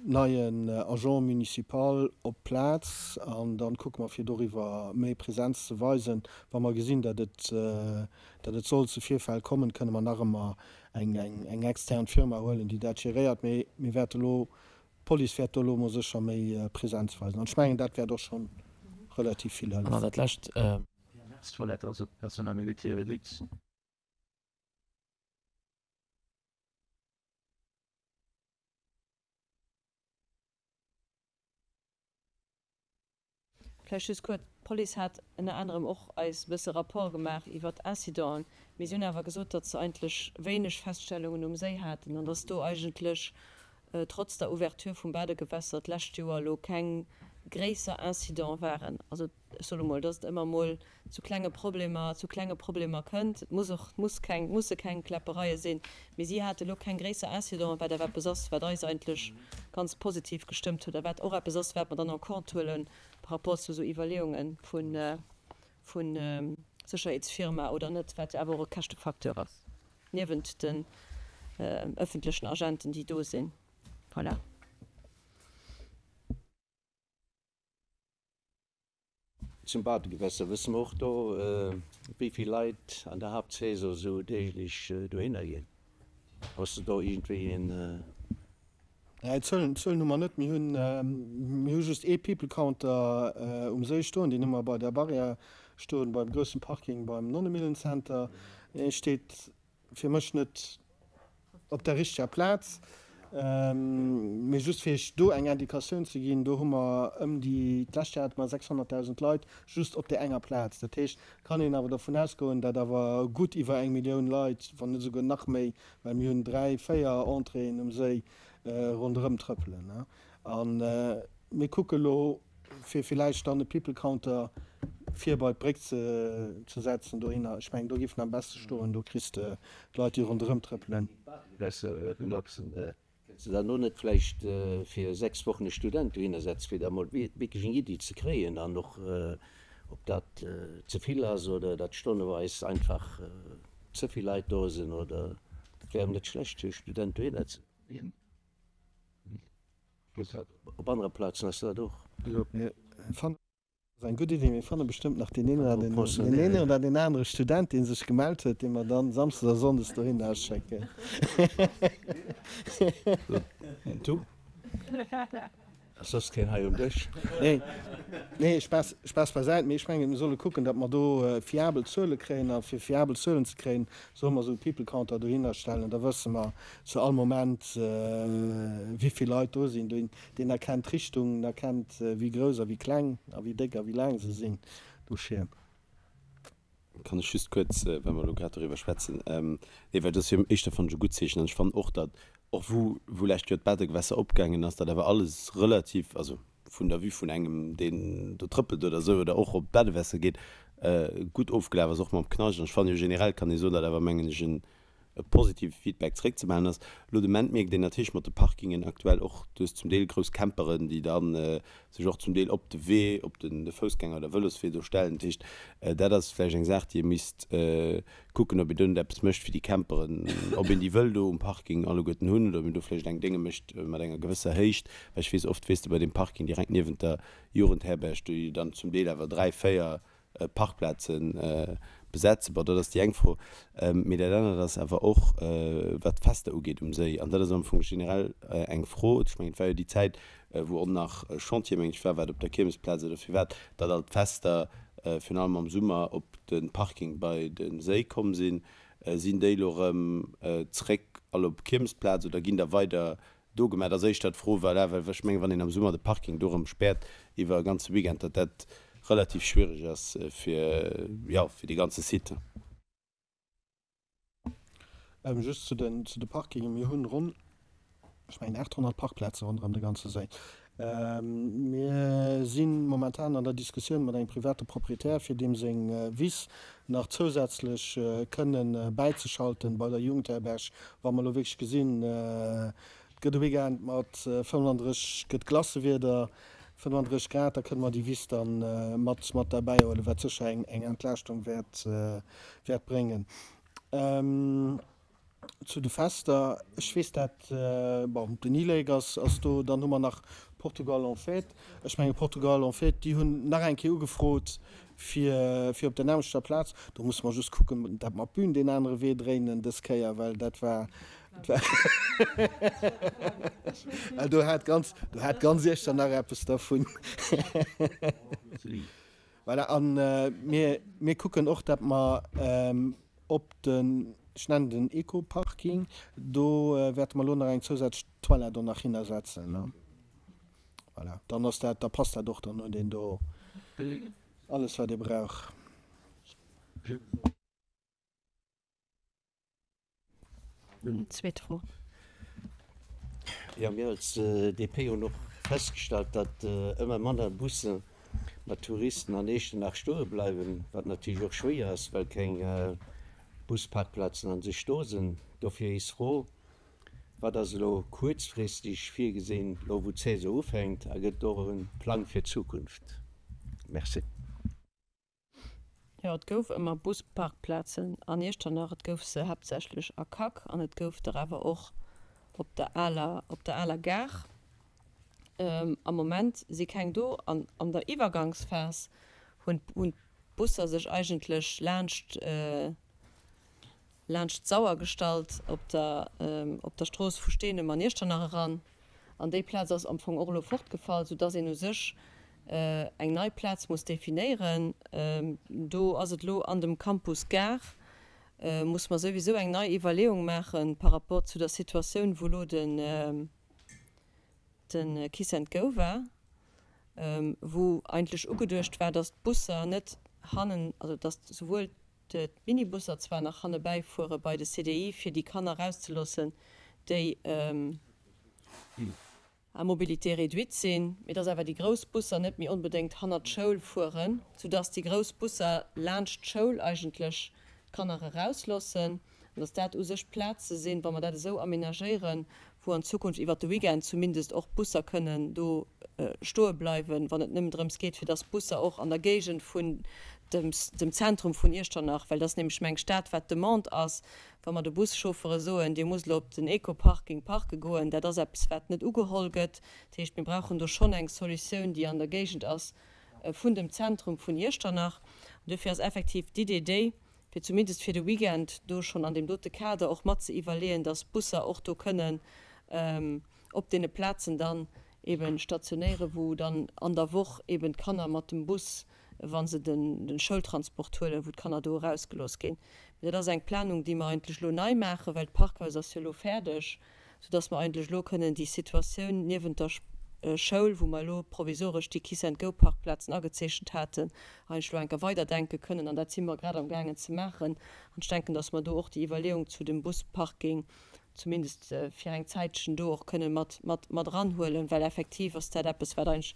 neien Agent municipal op d'Plaz an dann kucke mer fir doriwwer méi Präsenz ze weisen. Wa mer gesinn, datt et, datt et soll zu Virfäll kommen, kënne mer nach ëmmer eng, eng extern Firma huelen, déi dat geréiert. Mee mir wäerte lo, d'Police wäert do elo mol sécher méi Präsenz weisen an ech mengen, dat wäert och schonn relativ vill An dann hëllefen. dat lescht. Toilette, also Personnalité réduite. Vläicht just kuerz, D'Police hat ënner anerem och eis e bësse Rapport gemaach iwwert Incidenten, mee si hunn awer gesot, datt se eigentlech wéineg Feststellungen um Séi haten an datt do eigentlech trotz der Ouverture vum Badegewässer d'lescht Joer elo keng gréisser Incidente waren. Also ech soe mol, dass et ëmmer mol zu klenge Problemer, zu klenge Problemer kënnt. Et muss och, et muss keng, et musse keng Kläppereie sinn, mee si hate lo keng gréisser Incidenten, wat awer eppes ass, wat eis eigentlech ganz positiv gestëmmt huet a wat och eppes ass, wat mer dann en compte huele par rapport zu esou Iwwerleeunge vu, vu Sécherheetsfirma oder net, wat jo awer och e Käschtefacteur ass, niewent den ëffentlechen Agenten, déi do sinn. Voilà. Zum Badegewässer, wësse mer och do, wéi vill Leit an der Haaptsaison esou deeglech dohinner ginn? Hues de do iergendwéi en. Nee, Zuelen, Zuelen hu mer net. Mir hunn, mir hu just ee People Counter um Séi stoen, deen hu mer bei der Barrière stoen, beim groussen Parking beim Nonnemillencenter. Dee steet fir mech net op der richteger Plaz. Mee just fir Iech do eng Indikatioun ze ginn, do hu mer ëm déi, d'lescht Joer hate mer 600.000 Leit just op där enger Plaz. Dat heescht, et kann een awer dervun ausgoen, datt awer gutt iwwer eng Millioun Leit, wann net esouguer nach méi, well mir hunn 3, 4 Entréeën um Séi, ronderëm trëppelen. A mir kucke lo, fir villäicht dann e People Counter vir bei d'Bréck ze setzen dohinner. Ech mengen, do géif en am beste stoen, do kriss de d'Leit, déi ronderëm trëppelen. Kënns de dann och net vläicht fir 6 Wochen e Student dohinner setzen, fir da mol wierklech eng Iddi ze kréien an och ob dat ze vill ass oder datt stonneweis einfach ze vill Leit do sinn oder et wär net schlecht fir e Student dohinner ze. Op anere Plazen ass dat och. Mir fannen ass eng gutt Iddi. Mir fanne bestëmmt nach deen een oder deen een oder deen anere Student, dee sech gemellt huet, dee mer dann samsdes a sonndes dohinner schécken. Du? Ass soss keen hei um Dësch? Nee, nee, Spaass, Spaass beisäit. Mee ech mengen, mir solle kucken, datt mer do fiabel Zuele kréien. A fir fiabel Zuelen ze kréien, solle mer esou e People Counter dohinner stellen. Da wësse mer zu all Moment, wéi vill Leit do sinn. Deen, deen erkennt d'Richtung, en erkennt, wéi grouss a wéi kleng a wéi déck a wéi laang se sinn, do Schierm. Kann ech just kuerz, well mer elo grad doriwwer schwätzen, nee, well dat ass jo éischter, fannen ech, e gutt Zeechen. An ech fannen och, datt och wou, wou lescht Joer d'Badegewässer opgaangen ass, datt awer alles relativ, also vun der Vue vun engem, deen do trëppelt oder esou oder och op d'Badewässer geet, gutt ofgelaf ass, och mam Knascht. An ech fannen jo generell kann ee soen, datt awer, mengen ech, en e positive Feedback zeréckzemellen ass. Elo de Moment mierkt een natierlech mat de Parkingen aktuell och, du hues zum Deel grouss Camperen, déi da sech och zum Deel op de Wee, op de Foussgänger oder Vëloswee do stellen. Dat heescht, dat ass vläicht eng Saach, déi ee misst kucken, ob een do net eppes mécht fir déi Camperen, ob een déi wëll do um Parking alleguerten hunn oder ob een do vläicht eng Dénge mécht mat enger gewësser Héicht. Well ech weess, oft weess de bei deem Parking direkt niewent der Jugendherberg, do dann zum Deel awer 3, 4 Parkplaze besetzen. Bon, dat ass déi eng Fro. Mee dat anert ass awer och, wat d'Fester ugeet um Séi. An dat ass am Fong generell eng Fro. Ech mengen, et war jo déi Zäit, wou och nach Chantier, meng ech, war, wat op der Kiermesplaz oder firwat, datt all d'Fester, virun allem am Summer, op de Parking bei de Séi komm sinn. Sinn déi elo erëm zréck all op d'Kiermesplaz oder ginn der weider do gemaach? Dat ass éischter d'Fro, voilà, well ech mengen, wann een am Summer de Parking do erëm späert iwwer e ganze Weekend, datt dat relativ schwierig ass fir, jo, fir dee ganze Site. Just zu den, zu de Parkingen, Mir hunn ronn, ech mengen 800 Parkplaze ronderëm de ganze Séi. Mir si momentan an der Diskussioun mat engem private Proprietär, fir deem seng Wiss nach zousätzlech kënnen bäizeschalten bei der Jugendherberg, wa mer elo wierklech gesinn, et gëtt e Weekend mat 35, gëtt Glacewieder, 35 Grad, da kënne mer déi Wiss da mat mat derbäihuelen, wat sécher eng Entlaaschtung wäert wäert bréngen. Zu de Fester, ech weess dat, bon, den E-Lake ass ass do, dann hu mer nach Portugal en fête. Ech menge Portugal en fête, déi hunn nach eng Kéier ugefrot fir fir op der nämmlechter Plaz. Do musse mer just kucken, dat mer d'Bün deen anere Wee dréinen dës Kéier, well dat war, well do hat ganz, do hat ganz Iechternach eppes dervun. Voilà, a mir, mir kucken och, dat mer op den, ech nennen den Eco-Parking, do wäerte mer elo nach eng zousätzlech Toilette och nach hinnersetzen, ne. Voilà, dann ass dat, da passt dat och, dann huet een do alles, wat ee brauch. Zweet Fro. Jo, mir als DP hunn och festgestallt, datt ëmmer manner Busse mat Touristen an Echternach stoe bleiwen, wat natierlech och schwéier ass, well keng Busparkplazen an sech do sinn. Dofir eis Fro, Wat ass elo kuerzfristeg virgesinn, elo wou d'Saison ufänkt, a gëtt et och e Plang fir d'Zukunft? Merci. Jo, et gouf ëmmer Busparkplazen an Iechternach. Et gouf se haaptsächlech a Kacc an et gouf der awer och op der aler, op der aler Gare. Am Moment si keng do an an der Iwwergangsphas hunn hunn d'Busser sech eigentlech laanscht, laanscht d'Sauer gestallt op der op der Strooss vu Steenem an Iechternach eran. An déi Plaz ass am Fong och elo fortgefall, soudass een u sech eng nei Plaz muss definéieren. Do ass et elo an dem Campus Gare, muss mer souwisou eng nei Iwwerleeung maache par rapport zu der Situatioun, wou elo den de Kiss and Go war, wou eigentlech ugeduecht war, dass d'Busser net hannen, also dass souwuel d'Minibusser zwar nach hannebäi fuere bei de CDI, fir déi Kanner erauszeloossen, déi à mobilité réduite sinn, mee dass awer déi grouss Busser net méi onbedéngt hannert d'Schoul fueren, soudass déi grouss Busser laanscht d'Schoul eigentlech d'Kanner erausloossen an dass dat u sech Plaze sinn, wa mer dat esou aménagéieren, wou an Zukunft iwwert de Weekend zumindest och Busser kënnen do stoe bleiwen, wann et nëmmen drëms geet, fir dass d'Busser och an der Géigend vun dem Zentrum vun Iechternach, well dat ass nämlech meng Stad, wat d'Demande ass, wa mer de Buschauffere soen, Dir musst elo op den Eco-Parking parke goen, dat ass eppes, wat net ugeholl gëtt. Dat heescht, mir brauchen do schonn eng Solutioun, déi an der Géigend ass vun dem Zentrum vun Iechternach. An duerfir ass effektiv d'Idee déi, fir zumindest fir de Weekend do schonn an deem dote Kader och mat ze iwwerleeën, dass d'Busser och do kënnen op deene Plazen dann eebe stationéieren, wou dann an der Woch eeben d'Kanner mat dem Bus, wa se de Schoultransport huelen, wou d'Kanner do erausgelooss ginn. Mee dat ass eng Planung, déi mer eigentlech elo nei maachen, well d'Parkhaus ass jo elo fäerdeg, soudass mer eigentlech elo kënnen déi Situatioun niewent der Schoul, wou mer elo provisoresch déi Kiss-and-Go-Parkplazen agezeechent haten, eigentlech elo enker weiderdenke kënnen. An dat si mer grad amgaangen ze maachen. An ech denken, dass mer do och déi Iwwerleeung zu dem Busparking zumindest fir eng Zäitchen do och kënnen mat, mat, mat eranhuelen, well effektiv ass dat eppes, wat eigentlech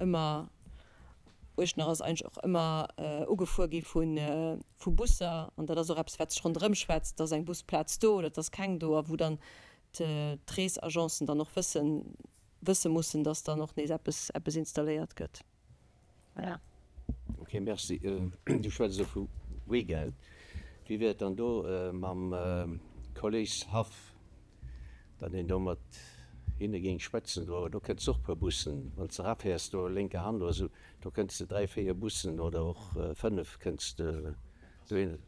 ëmmer, Uechternach ass eigentlech och ëmmer ugefuer gi vu, vu Busser an dat ass och eppes, wat sech ronderëm schwätzt, et ass eng Busplaz do oder et ass keng do a wou dann d'Reesagencen dann och wëssen, wësse mussen, dass dann och nees eppes, eppes installéiert gëtt. Voilà. Ok, merci. Du schwätz elo vu Weekend. Wéi wier et dann do mam Kollegshaff, datt een do mat hinne géing schwätzen? Do, do kënns de och puer Bussen, wann s de erafäers do lénker Hand oder esou, do kënns de 3, 4 Bussen oder och 5 kënns de dohinner.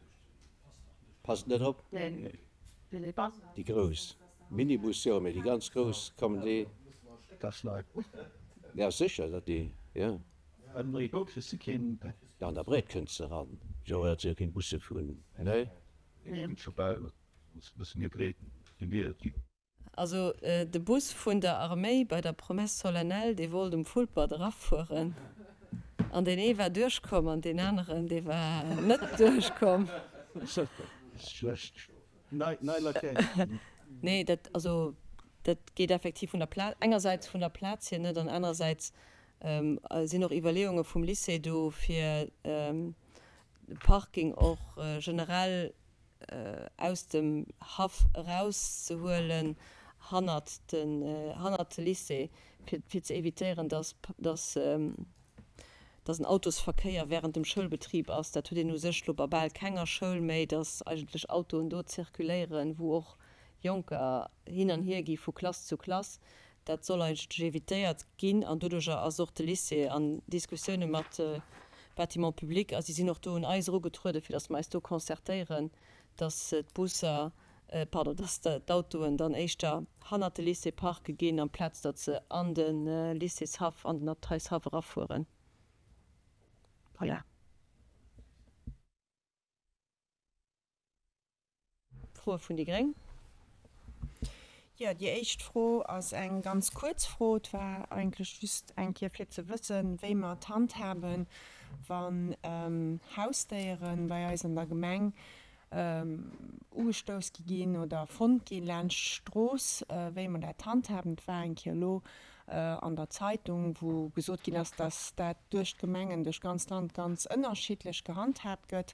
Passt net op? Déi grouss Minibus jo, mee déi ganz grouss kommen déi. Ja sécher, datt déi, jo. Jo, an der Bréit kënns de eran. Jo, dat si jo keng Busse vun, nee? Also de Bus vun der Arméi bei der Promesse solennelle, dee wollt um Vulpert erafueren an deen ee war duerchkomm an deen aneren, dee war net duerchkomm. Nee, dat, also. Dat geet effektiv vun der Plaz, engersäits vun der Plaz hier net an anerersäits sinn och Iwwerleeunge vum Lycée do, fir de Parking och generell aus dem Haff erauszehuelen hannert den, hannert de Lycée, fir, fir ze évitéieren, dass, dass, dass en Autosverkéier während dem Schoulbetrib ass. Dat huet een u sech lo bei bal kenger Schoul méi, dass eigentlech Autoen do zirkuléieren, wou och Jonker hin an hier gi vu Klass zu Klass. Dat soll eigentlech évitéiert ginn an doduerjer ass och de Lycée an Diskussioune mat Bâtiments publics a si sinn och do un eis erugetrueden, fir datt mer eis do concertéieren, datt d'Busser, pardon, datt d'Autoen dann éischter hannert de Lycée parke ginn, amplaz datt se an de Lycéeshaff, an den Abteishaff erafueren. Voilà. Froe vun déi gréng. Jo, déi éischt Fro ass eng ganz kuerz Fro. Et war eigentlech just eng Kéier fir ze wëssen, wéi mer et handhaben, wann Hausdéiere bei eis an der Gemeng ugestouss gi ginn oder fonnt gi laanscht d'Strooss, wéi mer dat handhaben. Et war eng Kéier elo an der Zeitung, wou gesot ginn ass, dass dat duerch d'Gemengen, duerch d'ganzt Land ganz ënnerschiddlech gehandhaabt gëtt.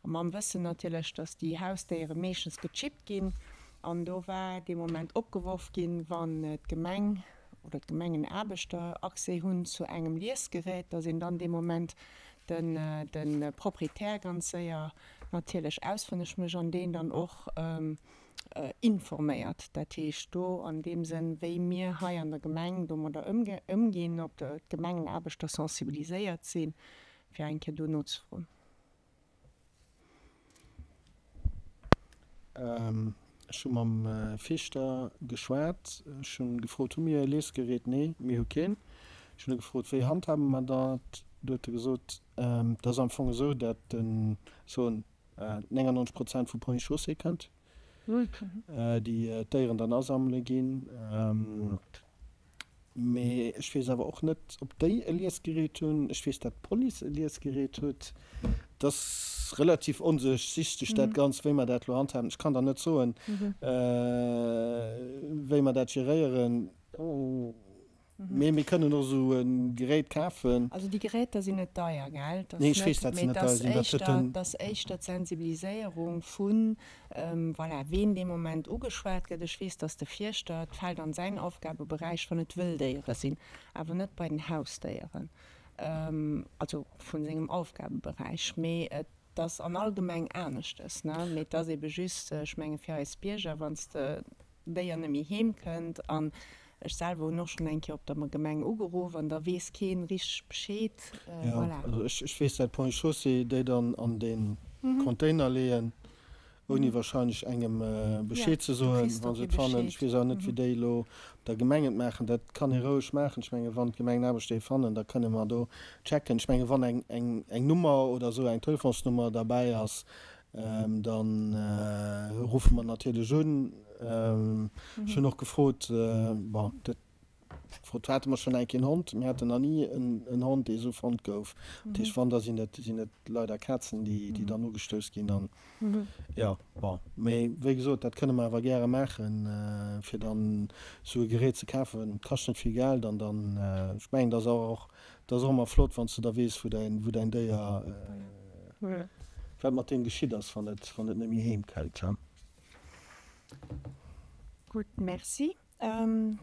A mam Wëssen natierlech, dass déi Hausdéiere meeschtens gechippt ginn. An do war dee Moment opgeworf ginn, wann d'Gemeng oder d'Gemengenaarbechter Accès hunn zu engem Liesgerät, dass een dann dee Moment de Proprietär ganz séier natierlech ausfënneg mécht an deen dann och informéiert. Dat heescht do an deem Sënn, wéi mir hei an der Gemeng domadder ëmginn, ob d'Gemengenaarbechter sensibiliséiert sinn, fir eng Kéier do nozefroen. Ech hu mam Feeschter geschwat. Ech hu gefrot, Hu mir e Liesgerät? Nee, mir hu keen. Ech hunn e gefrot, Wéi handhabe mer dat? Du huet e gesot, Et ass am Fong esou, datt den, soen 99 Prozent vu Ponts et Chaussées kënnt, déi d'Déieren dann asammele ginn. Mee ech weess awer och net, ob déi e Liesgerät hunn. Ech weess, dat d'Police e Liesgerät huet. Et ass relativ onduerchsichteg, dat Ganzt, wéi mer dat elo handhaben. Ech kann der net soen, wéi mer dat geréieren. Mee mir kënnen och esou e Gerät kafen. Also déi Geräter sinn net deier, gell? Nee, ech weess, dat se net deier sinn. Dat huet den. Et ass éischter d'Sensibiliséierung vun Voilà, ween dee Moment ugeschwat gëtt. Ech weess, dass de Fierschter, et fält an säin Aufgabeberäich, wann et wëll Déiere sinn, awer net bei den Hausdéieren, also vu sengem Aufgabeberäich. Mee et ass an all Gemeng aneschtes, ne? Mee et ass ebe just, ech menge fir eis Bierger, wann s de Déier net méi heem kënnt an ech selwer hunn och schonn eng Kéier op der Gemeng ugeruff an da weess keen richteg Bescheed. Jo, also ech weess dat Ponts et Chaussées déi dann an de Container leeën, ouni wahrscheinlech engem Bescheed ze soen, wa se et fannen. Ech weess awer net, wéi déi elo op der Gemeng et maachen. Dat kann ee roueg maachen. Ech menge wann d'Gemengenaarbechter ee fannen, da kënne mer do checken. Ech menge wann eng Nummer oder esou, eng Telefonsnummer derbäi ass, Da ruffe mer natierlech un. Ech hunn och gefrot, bon, dat gefrot hate mer schonn eng Kéier en Hond. Mir haten nach ni en Hond, dee esou fonnt gouf. Dat heescht, wann, da sinn et, sinn et leider Kazen, déi, déi dann ugestouss ginn. An jo, bon, mee wéi gesot, dat kënne mer awer gäre maachen, fir dann esou e Gerät ze kafen. Et kascht net vill Geld an dann, ech mengen, dat ass och Et ass och ëmmer flott, wann s de da weess, wou däin, wou däin Déier, wat mat deem geschitt ass, wann et, wann et net méi heem kënnt. Gutt, merci.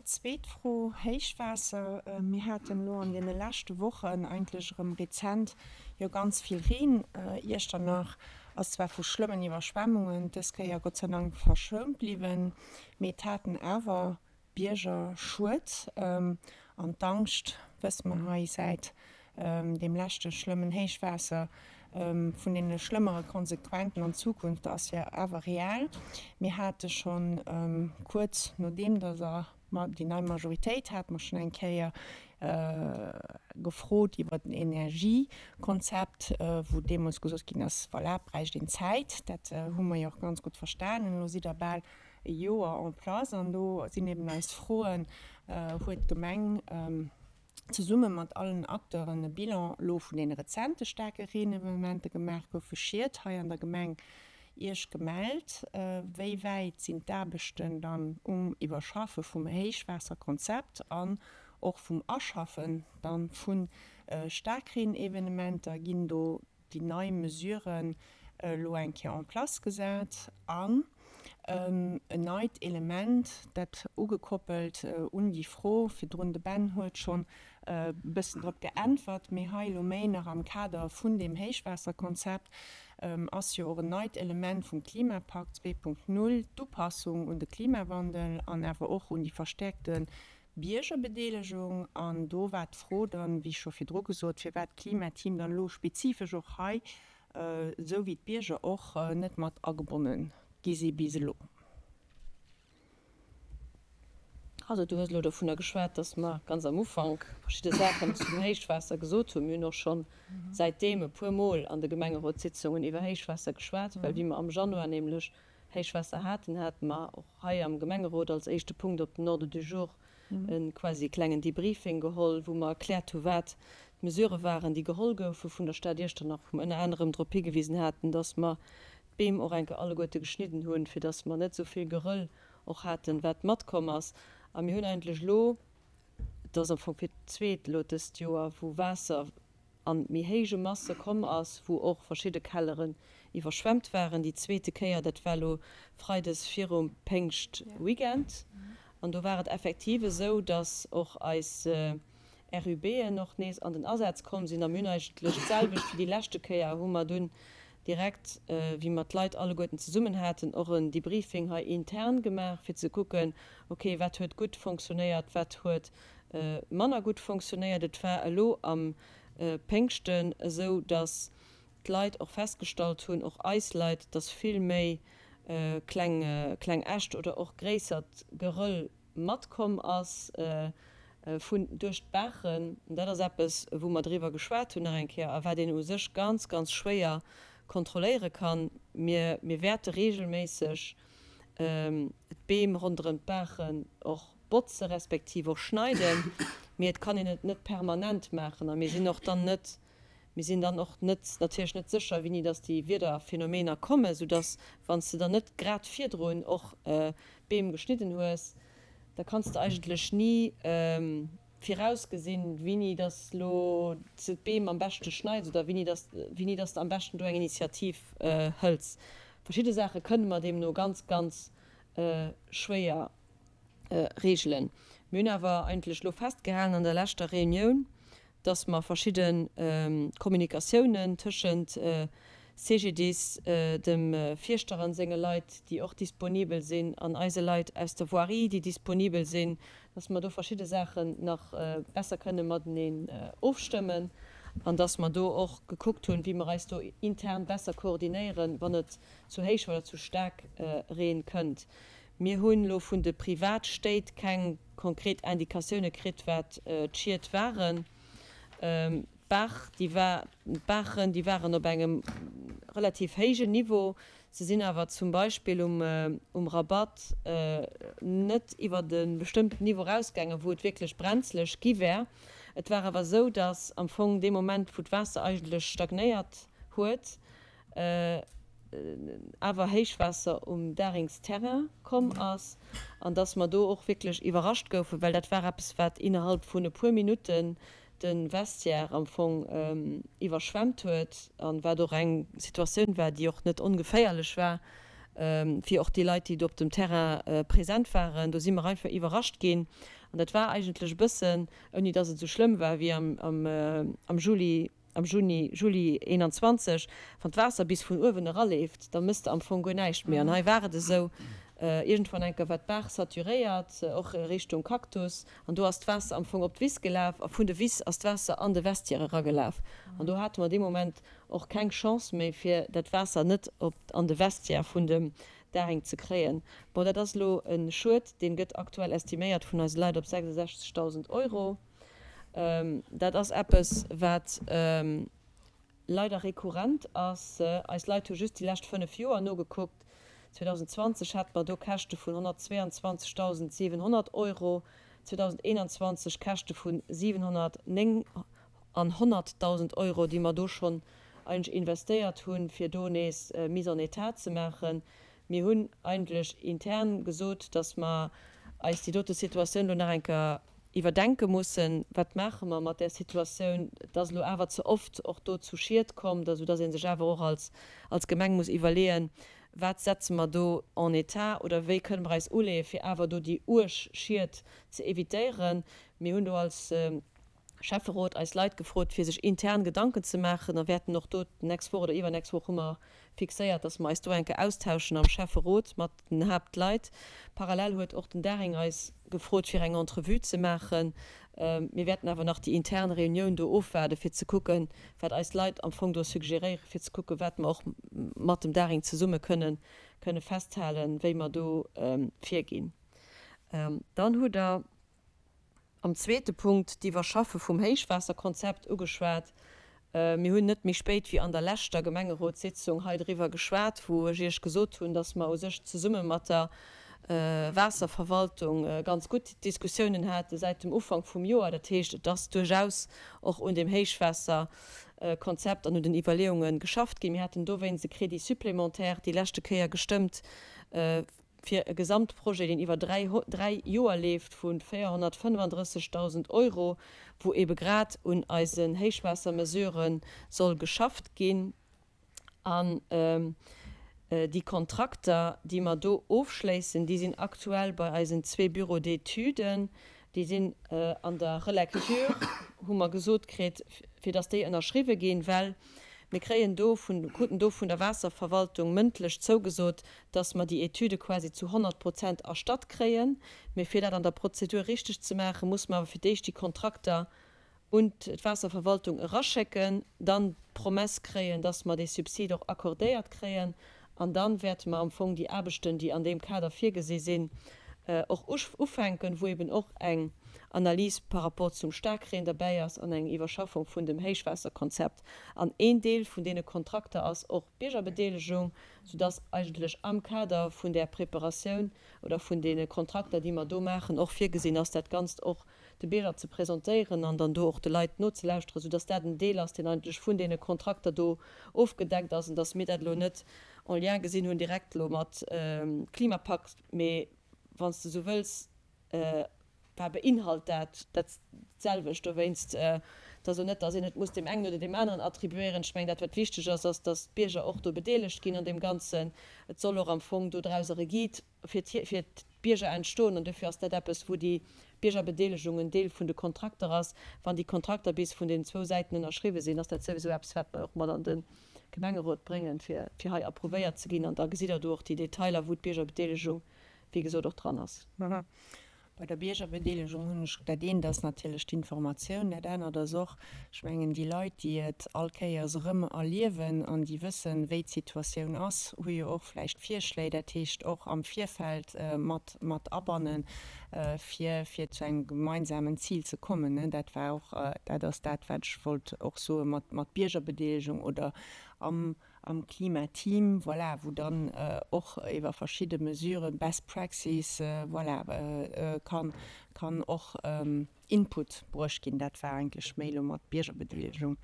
Zweet Fro, Héichwaasser. Mir haten elo an deene leschte Wochen, eigentlech erëm rezent, jo ganz vill Reen. Iechternach ass zwar vu schlëmmen Iwwerschwemmungen dës Kéier Gott sei Dank verschount bliwwen, mee et haten awer Bierger schued. An d'Angscht, wësse mer hei säit deem leschte schlëmmen Héichwaasser, vun deene schlëmmere Konsequenten an Zukunft ass jo awer reell. Mir hate scho kuerz nodeem datt mer déi nei Majoritéit hate mer schonn eng Kéier gefrot iwwert en Energiekonzept, wou deemools gesot ginn ass, voilà, et bräicht een Zäit. Dat hu mer jo och ganz gutt verstanen. Elo sidd Der bal e Joer en place an do sinn eben eis Froen, Huet d'Gemeng zesumme mat allen Acteuren e Bilan elo vun deene rezente staarke Reenevenementen gemaach? Goufe Schied hei an der Gemeng? Iech gemellt. Wéi wäit sinn d'Aarbechten dann um Iwwerschaffe vum Héichwaasserkonzept an och vum Aschaffen dann vu Staarkreenevenementer? Ginn do déi nei Mesuren elo eng Kéier en place gesat an en neit Element, dat ugekoppelt un déi Fro virdrun, de Ben huet schonn e bëssen drop geäntwert, mee hei elo méi nach am Kader vun deem Héichwaasserkonzept, ass jo och en neit Element vum Klimapakt 2.0, d'Upassung un de Klimawandel an awer och un déi verstäerkte Biergerbedeelegung. An do war d'Fro dann, wéi scho virdru gesot, firwat d'Klimateam dann elo spezifesch och hei, esou wéi d'Bierger och, net mat agebonne gi si bis elo. Also, du hues elo dovunner geschwat, dass mer ganz am Ufank verschidde Saachen zum Héichwaasser gesot hunn. Mir hunn och schonn säitdeem e puermol an de Gemengerotssitzungen iwwer Héichwaasser geschwat, well wéi mer am Januar nämlech Héichwaasser haten, hate mer och hei am Gemengerot als éischte Punkt op den Ordre du jour e quasi klengen Debriefing geholl, wou mer erkläert hu wat d'Mesurë waren, déi geholl goufe vun der Stad Iechternach, wou mer ënner anerem drop higewisen haten, dass mer d'Beem och enke alleguerte geschnidden hunn, fir dass mer net esou vill Geröll och haten, wat matkomm ass. A mir hunn eigentlech elo, et ass am Fong fir d'zweet elo dëst Joer, wou Waasser an méi héije Masse komm ass, wou och verschidde Kelleren iwwerschwemmt waren. Déi zweete Kéier, dat war elo freides virum Péngschtweekend. An do war et effektiv esou, dass och eis RUBen och nees an den Asaz komm sinn. A mir hunn eigentlech d'selwecht wéi déi leschte Kéier hu mer dunn direkt, wéi mer d'Leit alleguerten zesummen haten, och en Debriefing hei intern gemaach, fir ze kucken, okay, wat huet gutt fonctionnéiert, wat huet manner gutt fonctionnéiert. Et war elo am Péngschten esou, dass d'Leit och festgestallt hunn, och eis Leit, dass vill méi kleng, kleng Äscht oder och gréissert Geröll matkomm ass vun duerch d'Baachen. Dat ass eppes, wou mer driwwer geschwat hunn nach eng Kéier a wat een u sech ganz, ganz schwéier kontrolléiere kann. Mir, mir wäerte regelméisseg d'Beem ronderëm d'Baachen och botze respektiv och schneiden, mee et kann een et net permanent maachen a mir sinn och dann net, Mir sinn dann och net, natierlech net sécher, wéini dass déi Wiederphänomener kommen, soudass, wann s de dann net grad virdrun och Beem geschnidden hues, da kanns de eigentlech ni virausgesinn, wéini dass elo s de d'Beem am beschte schneits oder wéini dass, wéini dass de am beschten do eng Initiativ hëls. Verschidde Saache kënne mer deemno ganz, ganz schwéier reegelen. Mir hunn awer eigentlech elo festgehalen an der leschter Reunioun, dass mer verschidde Kommunikatiounen tëschent CGDIS, dem Fierschter an senge Leit, déi och disponibel sinn, an eise Leit aus der Voirie, déi disponibel sinn, dass mer do verschidde Saachen nach besser kënne mateneen ofstëmmen an dass mer do och gekuckt hunn, wéi mer eis do intern besser koordinéieren, wann et zu Héich oder zu Staarkreen kënnt. Mir hunn elo vun de Privatstéit keng konkret Indikatioune kritt, wat d'Schied waren. D'Baach, déi war, d'Baachen, déi waren op engem relativ héijen Niveau. Se sinn awer zum Beispill um, um Rabatt net iwwer e bestëmmten Niveau erausgaangen, wou et wierklech brenzlech gi wär. Et war awer esou, datt am Fong dee Moment, wou d'Waasser eigentlech stagnéiert huet, awer Héichwaasser um Daringsterrain komm ass an dass mer do och wierklech iwwerrascht goufen, well dat war eppes, wat innerhalb vun e puer Minutten de Vestiaire am Fong iwwerschwemmt huet an wat och eng Situatioun war, déi och net ongeféierlech war fir och déi Leit, déi do op dem Terrain present waren. Do si mer einfach iwwerrascht ginn an dat war eigentlech e bëssen, ouni dass et esou schlëmm war wéi am Juli, Am Juni, Juli 21, wann d'Waasser bis vun uewen eraleeft, da mëss de am Fong guer näischt méi. An hei war et esou, iergendwann enker war d'Baach saturéiert, och Richtung Cactus, an do ass d'Waasser am Fong op d'Wiss gelaf a vun de Wiss ass d'Waasser an de Vestiaire eragelaf. An do hate mer dee Moment och keng Chance méi, fir dat Waasser net op an de Vestiaire vun dem Daring ze kréien. Bon, dat ass elo e Schued, dee gëtt aktuell estiméiert vun eise Leit op 66.000 Euro. Dat ass eppes, wat leider rekurrent ass. Eis Leit hu just déi lescht 5 Joer nogekuckt. 2020 hate mer do Käschte vun 122.700 Euro, 2021 Käschte vu 709.000 Euro, déi mer do schonn. eigentlech investéiert hunn, fir do nees Mise en état ze maachen. Mir hunn eigentlech intern gesot, dass mer eis déi dote Situatioun elo nach eng Kéier iwwerdenke mussen. Wat maache mer mat där Situatioun? Et ass elo awer ze oft och do zu Schied komm, soudass ee sech awer och als als Gemeng muss iwwerleeën, Wat setze mer do en état oder wéi kënne mer eis uleeën, fir awer do déi uerg Schied ze évitéieren? Mir hunn do als Schäfferot eis Leit gefrot, fir sech intern Gedanken ze maachen a wäerten och do d'nächst Woch oder iwwernächst Woch hu mer fixéiert, dass mer eis do eng Kéier austauschen am Schäfferot mat den Haaptleit. Parallel huet och den Daring eis gefrot, fir eng Entrevue ze maachen. Mir wäerten awer nach déi intern Reunioun do ofwaarden, fir ze kucken, wat eis Leit am Fong do suggeréieren, fir ze kucken, wat mer och mat dem Daring zesumme kënnen kënne festhalen, wéi mer do virginn. Dann hutt Der. Am zweete Punkt d'Iwwerschaffe vum Héichwaasserkonzept ugeschwat. Mir hunn net méi spéit wéi an der leschter Gemengerotssitzung hei driwwer geschwat, wou ech Iech gesot hunn, dass mer u sech zesumme mat der Waasserverwaltung ganz gutt Diskussiounen hate säit dem Ufank vum Joer. Dat heescht, et ass duerchaus och un deem Héichwaasserkonzept an un den Iwwerleeunge geschafft ginn. Mir haten dowéinst e Crédit supplémentaire déi leschte Kéier gestëmmt, fir e Gesamtprojet, deen iwwer 3 Joer leeft, vu 435.000 Euro, wou eebe grad un eisen Héichwaassermesurë soll geschafft ginn. An déi Kontrakter, déi mer do ofschléissen, déi sinn aktuell bei eisen zwee Bureaux d'études, déi sinn an der Relecture, hu mer gesot kritt, fir datt déi ënnerschriwwe ginn, well mir kréien do vun, kruten do vun der Waasserverwaltung mëndlech zougesot, datt mer déi Etüde quasi zu 100 Prozent erstatt kréien. Mee fir dat an der Prozedur richteg ze maachen, muss mer awer fir d'éischt déi Kontrakter un d'Waasserverwaltung eraschécken, dann d'Promess kréien, datt mer dee Subsid och accordéiert kréien, an dann wäerte mer am Fong déi Aarbechten, déi an deem Kader virgesi sinn, och ufänken, wou eben och eng Analys par rapport zum Staarkreen derbäi ass an eng Iwwerschaffung vun dem Héichwaasserkonzept. An een Deel vun deene Kontrakter ass och d'Biergerbedeelegung, soudass eigentlech am Kader vun där Preparatioun oder vun deene Kontrakter, déi mer do maachen, och virgesinn ass, dat Ganzt och de Bierger ze presentéieren an dann do och de Leit nozelauschteren, soudass dat en Deel ass, deen eigentlech vun deene Kontrakter do ofgedeckt ass an dass mir dat elo net en lien gesinn hunn direkt elo mat Klimapakt, mee wann s de esou wëlls, war beinhalt dat dat selwecht. Dowéinst, et ass elo net, dass een et muss deem engen oder deem aneren attribuéieren. Ech mengen, dat wat wichteg ass, ass, dass d'Bierger och do bedeelegt ginn an deem Ganzen. Et soll och am Fong dodrauser e Guide fir d'Bierger entstoen an dofir ass dat eppes, wou déi Biergerbedeelegung en Deel vun de Kontrakter ass. Wann déi Kontrakter bis vun den zwou Säiten ënnerschriwwe sinn, ass dat souwisou eppes, wat mer och mat an de Gemengerot bréngen, fir hei approuvéiert ze ginn. An da gesitt Der do och déi Detailer, wou d'Biergerbedeelegung, wéi gesot, och dran ass. Bei der Biergerbedeelegung hunn ech, dat eent ass natierlech d'Informatioun, dat anert ass och, ech mengen, déi Leit, déi et all Kéiers erëm erliewen an déi wëssen, wéi d'Situatioun ass, hu jo och vläicht Virschléi, dat heescht och am Virfeld mat mat abannen, fir fir zu engem gemeinsamen Zil ze kommen. Dat war och, dat ass dat, wat ech wollt och soe mat mat Biergerbedeelegung oder am am Klimateam, voilà, wou dann och iwwer verschidde Mesuren, Best Praxis, voilà, kann, kann och Input bruecht ginn. Dat war eigentlech méi elo mat Biergerbedeelegung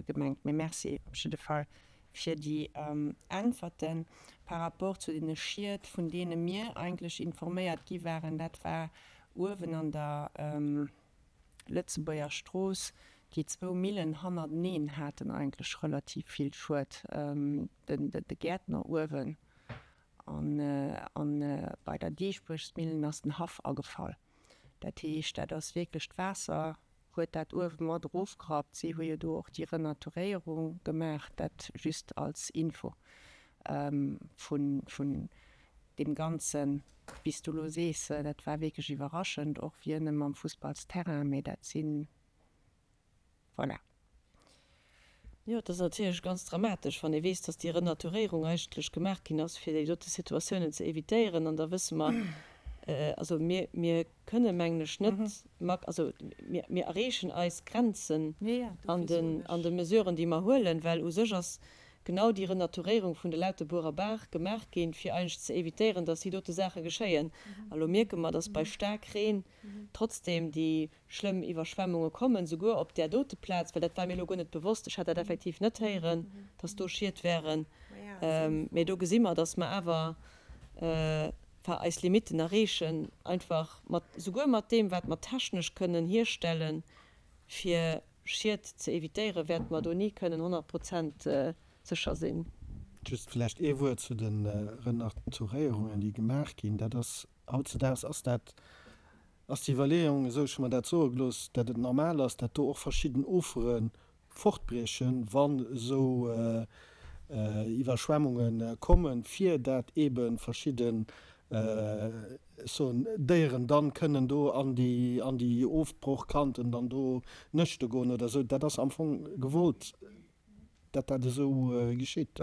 gemengt. Mee Merci op jidde Fall fir déi Äntwerten. Par rapport zu deene Schied, vun deene mir eigentlech informéiert gi waren, dat war uewen an der, Lëtzebuerger Strooss, déi zwou Millen hannerteneen haten eigentlech relativ vill Schued, de Gäertner uewen an bei der Dieschbourgsmillen ass den Haff agefall. Dat heescht, dat ass wierklech, d'Waasser huet dat uewe mat erofgerappt. Si hu jo do och déi Renaturéierung gemaach, dat just als Info vun deem Ganzen, wéi s du elo sees, dat war wierklech iwwerraschend, och wéi ënne mam Fussballsterrain, mee dat sinn, voilà. Jo, et ass natierlech ganz dramatesch, wann ee weess, dass déi Renaturéierung eigentlech gemaach ginn ass, fir déi dote Situatiounen ze évitéieren. An da wësse mer, also mir, mir kënne mengen ech net, also mir, mir erreechen eis Grenzen an den, an de Mesuren, déi mer huelen, well u sech ass. genau déi Renaturéierung vun der Lauterbuerer Baach gemaach ginn, fir eigentlech ze évitéieren, dass déi dote Saache geschéien. A lo mierke mer, dass bei Staarkreen trotzdem déi schlëmm Iwwerschwemmunge kommen, souguer op där dote Plaz, well dat war mir elo guer net bewosst, ech hat dat effektiv net héieren, dass do Schied wären. Mee do gesi mer, dass mer awer enfin eis Limitten erreechen, einfach mat, souguer mat deem, wat mer technesch kënnen hierstellen, fir Schied ze évitéieren, wäerte mer do ni kënnen 100 Prozent sécher sinn. Just vläicht ee Wuert zu de Renaturéierungen, déi gemaach ginn. Dat ass, hautzedaags ass dat, ass d'Iwwerleeung, esou ech hu mer dat soe gelooss, datt et normal ass, datt do och verschidden Ufere fortbriechen, wann esou Iwwerschwemmunge kommen, fir dat eebe verschidden, ech soen, Déieren dann kënnen do an déi, an déi Ofbrochkanten dann do nëschte goen oder esou. Dat ass am Fong gewollt, datt dat esou geschitt.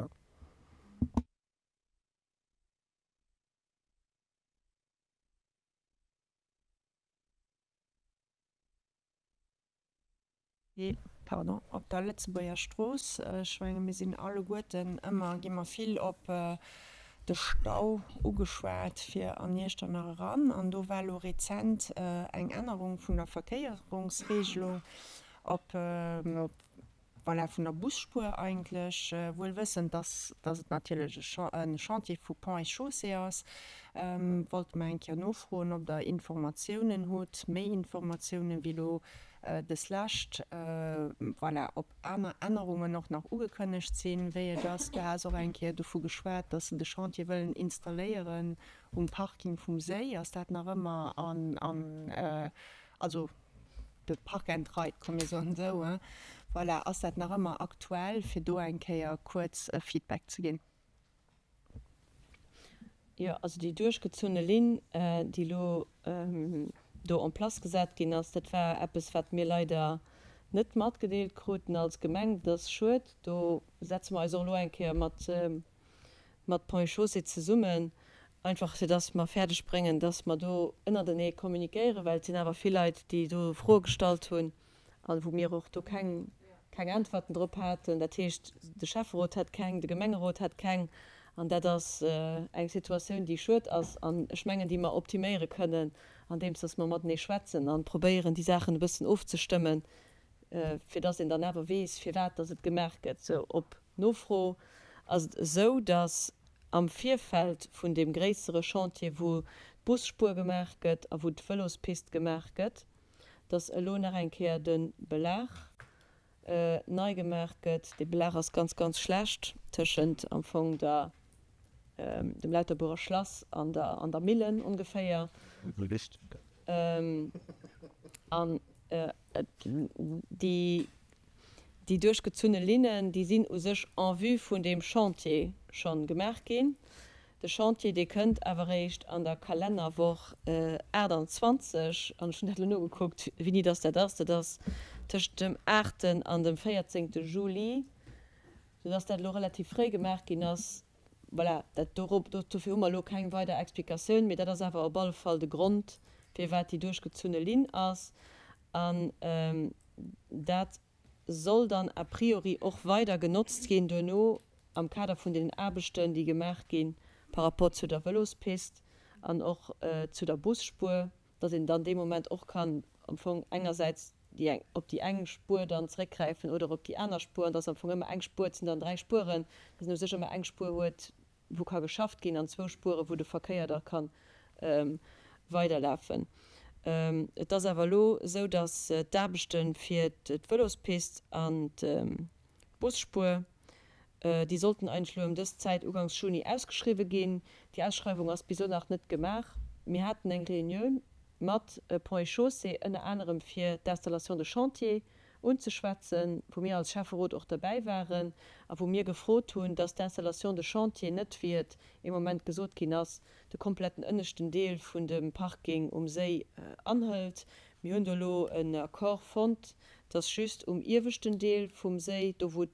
Pardon, op der Lëtzebuerger Strooss. Ech menge mir sinn alleguerten ëmmer, gi mer vill op de Stau ugeschwat fir an Iechternach eran. An do war elo rezent eng Ännerung vun der Verkéierungsregelung op, voilà, vun der Busspuer eigentlech, wuel wëssend, dass, dass et natierlech e Chantier vu Ponts et Chaussées ass, wollte mer eng Kéier nofroen, ob Der Informatiounen hutt, méi Informatiounen wéi elo des Lescht, voilà, ob aner Ännerungen och nach ugekënnegt sinn, wéi et ass. Du has och eng Kéier dovu geschwat, dass se de Chantier wëllen installéieren um Parking vum Séi. Ass dat nach ëmmer an, an, also de Park and Ride, komm mir soen esou, hein, voilà, ass dat nach ëmmer aktuell, fir do eng Kéier kuerz e Feedback ze ginn? Jo, also déi duerchgezunne Linn, déi elo do en place gesat ginn ass, dat war eppes, wat mir leider net matgedeelt kruten als Gemeng. Dat ass schued. Do setze mer eis och elo eng Kéier mat mat Ponts et Chaussées zesummen, einfach fir dass mer fäerdeg bréngen, dass mer do ënnertenee kommunikéieren, well et sinn awer vill Leit, déi do Froe gestallt hunn a wou mir och do keng keng Äntwerten drop haten. Dat heescht, de Schäfferot hat keng, de Gemengerot hat keng. An dat ass eng Situatioun, déi schued ass an ech mengen, déi mer optiméiere kënnen, andeems dass mer matenee schwätzen a probéieren, déi Saachen e bëssen ofzestëmmen, fir dass een dann awer weess, firwat dass et gemaach gëtt. Sou, op Nofro ass et esou, dass am Virfeld vun deem gréissere Chantier, wou d'Busspuer gemaach gëtt a wou d'Vëlospist gemaach gëtt, dass elo nach eng Kéier de Belag nei gemaach gëtt. Dee Belag ass ganz, ganz schlecht tëschent am Fong der, dem Lauterburer Schlass an der, an der Millen ongeféier. An déi, déi duerchgezunne Linnen, déi sinn u sech en vue vun deem Chantier schonn gemaach ginn. De Chantier, dee kënnt awer eréischt an der Kalennerwoch 28, an ech hunn dat elo nogekuckt, wéini dass dat ass, dat ass tëschent dem aachten an dem véierzéngte Juli, soudass dat elo relativ fréi gemaach ginn ass. Voilà, dat dorop, dofir hu mer elo keng weider Explikatioun, mee dat ass awer op alle Fall de Grond, firwat déi duerchgezunne Linn ass. An dat soll dann a priori och weider genotzt ginn duerno am Kader vun deenen Aarbechten, déi gemaach gi par rapport zu der Vëlospist an och zu der Busspuer, dass een dann dee Moment och kann am Fong engersäits déi eng, op déi eng Spuer dann zeréckgräifen oder op déi aner Spuer an dass am Fong ëmmer eng Spuer, et sinn dann 3 Spueren, dass een u sech ëmmer eng Spuer huet, wou ka geschafft ginn an zwou Spuere wou de Verkéier da ka weiderlafen. Et ass awer elo esou, datt d'Aarbechte fir d'Vëlospist an d'Busspuer, déi sollten eigentlech elo ëm dës Zäit ugangs Juni ausgeschriwwe ginn. Déi Ausschreiwung ass bis elo nach net gemaach. Mir haten eng Reunioun mat Ponts et Chaussées, ënner anerem fir d'Installation de chantier unzeschwätzen, wou mir als Schäfferot och derbäi waren a wou mir gefrot hunn, dass d'Installation de chantier net, wéi et ee Moment gesot ginn ass, de kompletten ënneschten Deel vun dem Parking um Séi anhëlt. Mir hunn do elo en Accord fonnt, dass just um ieweschten Deel vum Séi, do wou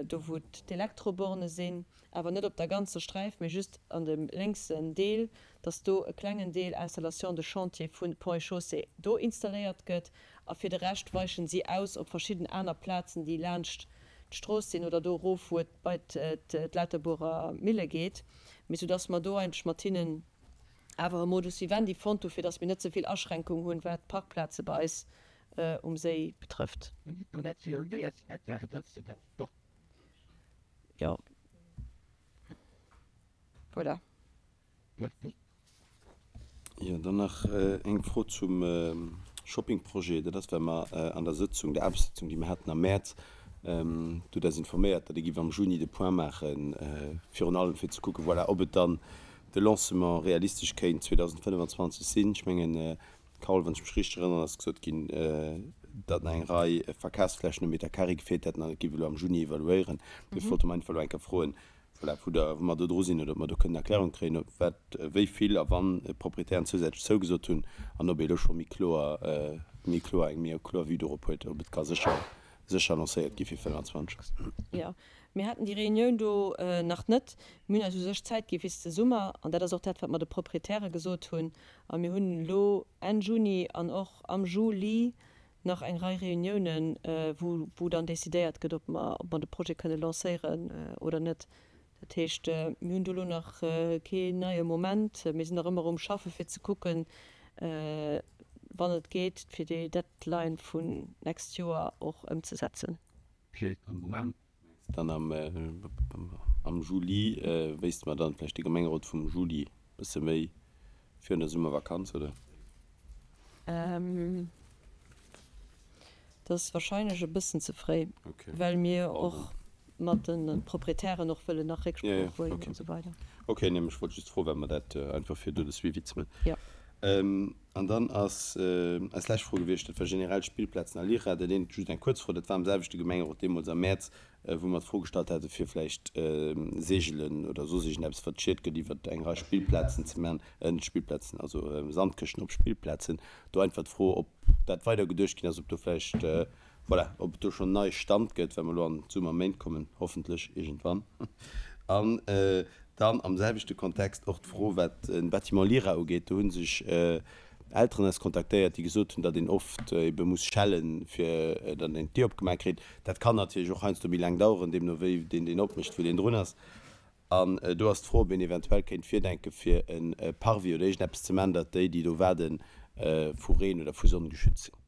do wou d'Elektroborne sinn, awer net op der ganzer Sträif, mee just an dem lénksen Deel, dass do e klengen Deel Installation de chantier vu Ponts et Chaussées do installéiert gëtt a fir de Rescht weichen si aus op verschidden aner Plazen, déi laanscht. d'Strooss sinn oder do erof, wou et bei d'Lauterburer Mille geet, mee soudass mer do eigentlech mat hinnen awer e Modus vivendi fonnt hu fir dass mir net ze vill Aschränkung hunn, wat d'Parkplaze bei eis um Séi betrëfft. Jo, voilà. Jo, dann nach eng Fro zum Shoppingprojet. Dat ass, well mer an der Sëtzung, der Aarbechtssëtzung, déi mer haten am Mäerz, do hutt Der eis informéiert, datt Dir giff am Juni de Point maachen, virun allem fir ze kucken, voilà, ob et dann de Lancement realistesch kéint 2025 sinn. Ech mengen, Carole, wann ech mech richteg erënneren, ass gesot ginn, datt nach eng Rei Verkafsflächen um Meter carré gefeelt hätten an et géif elo am Juni evaluéieren. Dofir wollte mer einfach elo eng Kéier froen, voilà, wou der, wou mer do dru sinn oder ob mer do kënnen Erklärung kréien, ob wat, wéi vill a wann d'Proprietären zousätzlech zougesot hunn an ob ee elo scho méi kloer, méi kloer, eng méi kloer Vue dorop huet, ob et ka sécher, sécher lancéiert gi fir 25. Jo, mir haten déi Reunioun do nach net. Mir hunn eis u sech Zäit gi bis de Summer an dat ass och dat, wat mer de Proprietäre gesot hunn. A mir hunn elo Enn Juni an och am Juli nach eng Rei Reuniounen, wou wou dann decidéiert gëtt, ob mer ob mer de Projet kënne lancéieren oder net. Dat heescht, mir hunn do elo nach keen neie Moment. Mir sinn nach ëmmer um Schaffe fir ze kucken, wann et geet, fir déi Deadline vun nächst Joer och ëmzesetzen. Dann am Juli wéisste mer dann vläicht de Gemengerot vum Juli bësse méi virun der Summervakanz, oder? Dat ass wahrscheinlech e bëssen ze fréi, well mir och mat de Proprietären och wëllen nach Récksprooch huelen an esou weider. Ok, nee, ech wollt just froen, well mer dat einfach fir do de Suivi ze man. An dann ass eis lescht Fro gewiescht, dat war generell d'Spillplazen a Lira. Dat eent, just eng kuerz Fro, dat war am selwechte Gemengerot deemools am Mäerz, wou mer d'Fro gestallt hate fir vläicht Seegelen oder soss iergendeppes, wat Schied gëtt, iwwer eng Rei Spillplazen ze man, net Spillplazen, also Sandkëschten op Spillplazen. Do einfach d'Fro, ob dat weider geduecht ginn ass, ob do vläicht, voilà, ob et do schonn nei Stand gëtt, well mer elo an d'Summerméint kommen, hoffentlech iergendwann. An dann am selwechte Kontext och d'Fro, wat den Bâtiment Lyra ugeet. Do hu sech Elteren eis kontaktéiert, déi gesot hunn, datt een oft ebe muss schellen, fir datt een d'Dier opgemaach kritt. Dat kann natierlech och heiansdo méi laang daueren, deemno wéi deen, deen opmécht, wou deen drun ass. An do ass d'Fro, ob een eventuell kéint virdenken, fir e Parvis oder iergendeppes ze maachen, datt déi, déi do waarden, vu Reen oder vu Sonn geschützt sinn.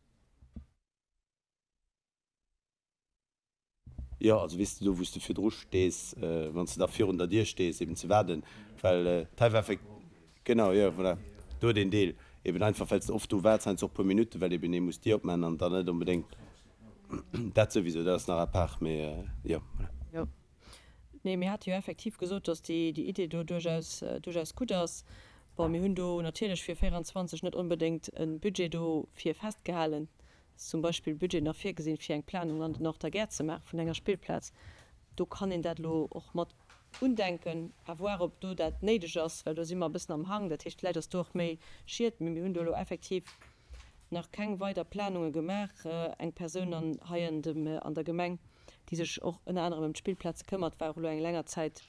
Jo, also weess de, do wou s de virdru stees, wann s de da virun der Dier stees, eben ze waarden, well d'Hei war effekt, genau, jo, voilà, do deen Deel, eben einfach well s de oft do waarts, heiansdo och e puer Minutten, well eben ee muss d'Dier opmaachen an dann net onbedéngt, dat souwisou, dat ass nach à part, mee jo, voilà. Jo, nee, mir hate jo effektiv gesot, datt déi Idee do duerchaus, duerchaus gutt ass. Bon, mir hunn do natierlech fir 24 net onbedéngt e Budget do fir festgehalen. Ass zum Beispill Budget nach virgesinn, fir eng Planung an den Horter Gäert ze maachen vun enger Spillplaz? Do kann een dat elo och mat undenken, à voir, ob do dat néideg ass, well do si mer e bëssen am Hang. Dat heescht, vläicht ass do och méi Schied, mee mir hunn do elo effektiv nach keng weider Planunge gemaach. Eng Persoun an hei an dem an der Gemeng, déi sech och ënner anerem ëm d'Spillplaze këmmert, war och elo eng länger Zäit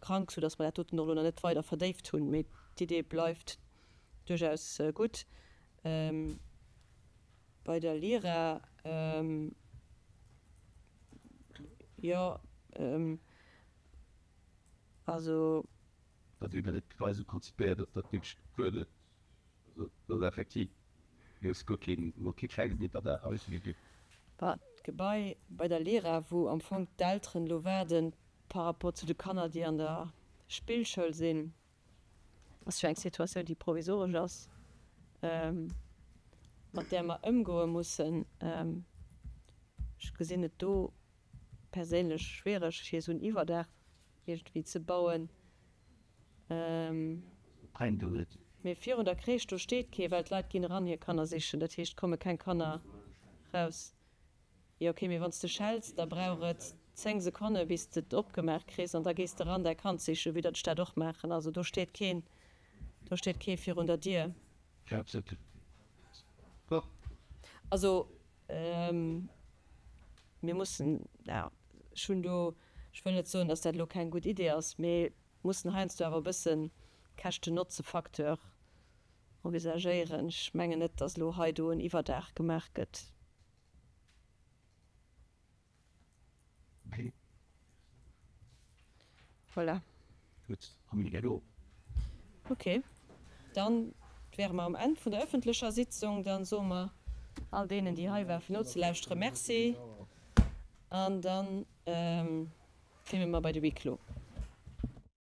krank, soudass mer dat doten och elo nach net weider verdéift hunn. Mee d'Idee bleift duerchaus gutt. Bei der Lyra, jo, also. Dat wéi dat Gebai esou konzipéiert ass, dat wierklech guer net, also dat ass effektiv, do ass guer keen, guer kee klengen Iwwerdaach ausginn. Bah, d'Gebai bei der Lyra, wou am Fong d'Elteren elo waarden par rapport zu de Kanner, déi an der Spillschoul sinn, Ass jo eng Situatioun, déi provisoresch ass, mat där mer ëmgoe mussen. Ech gesinn et do perséinlech schwiereg, fir esou en Iwwerdaach iergendwéi ze bauen. Mee virun der Crèche, do steet kee, well d'Leit ginn eran hir Kanner sichen. Dat heescht, et komme keng Kanner raus. Jo ok, mee wanns de schells, da brauch et 10 Sekonne bis de et opgemaach kriss an da gees de ran däi Kand sichen, wéi datt ech dat och maachen. Also do steet keen, do steet kee virun der Dier. Also mir mussen, ja ech hunn do, ech wëll net soen, datt dat elo keng gutt Idee ass, mee mussen heiansdo awer e bëssen Käschten-Notze-Facteur envisagéieren. Ech mengen net, datt elo hei do en Iwwerdaach gemaach gëtt. Voilà. Ok, dann wäre mer um Enn vun der öffentlecher Sitzung. Dann soe mer all deenen, déi hei waren, fir nozelauschteren, Merci. An dann kéime mer bei de Huis clos.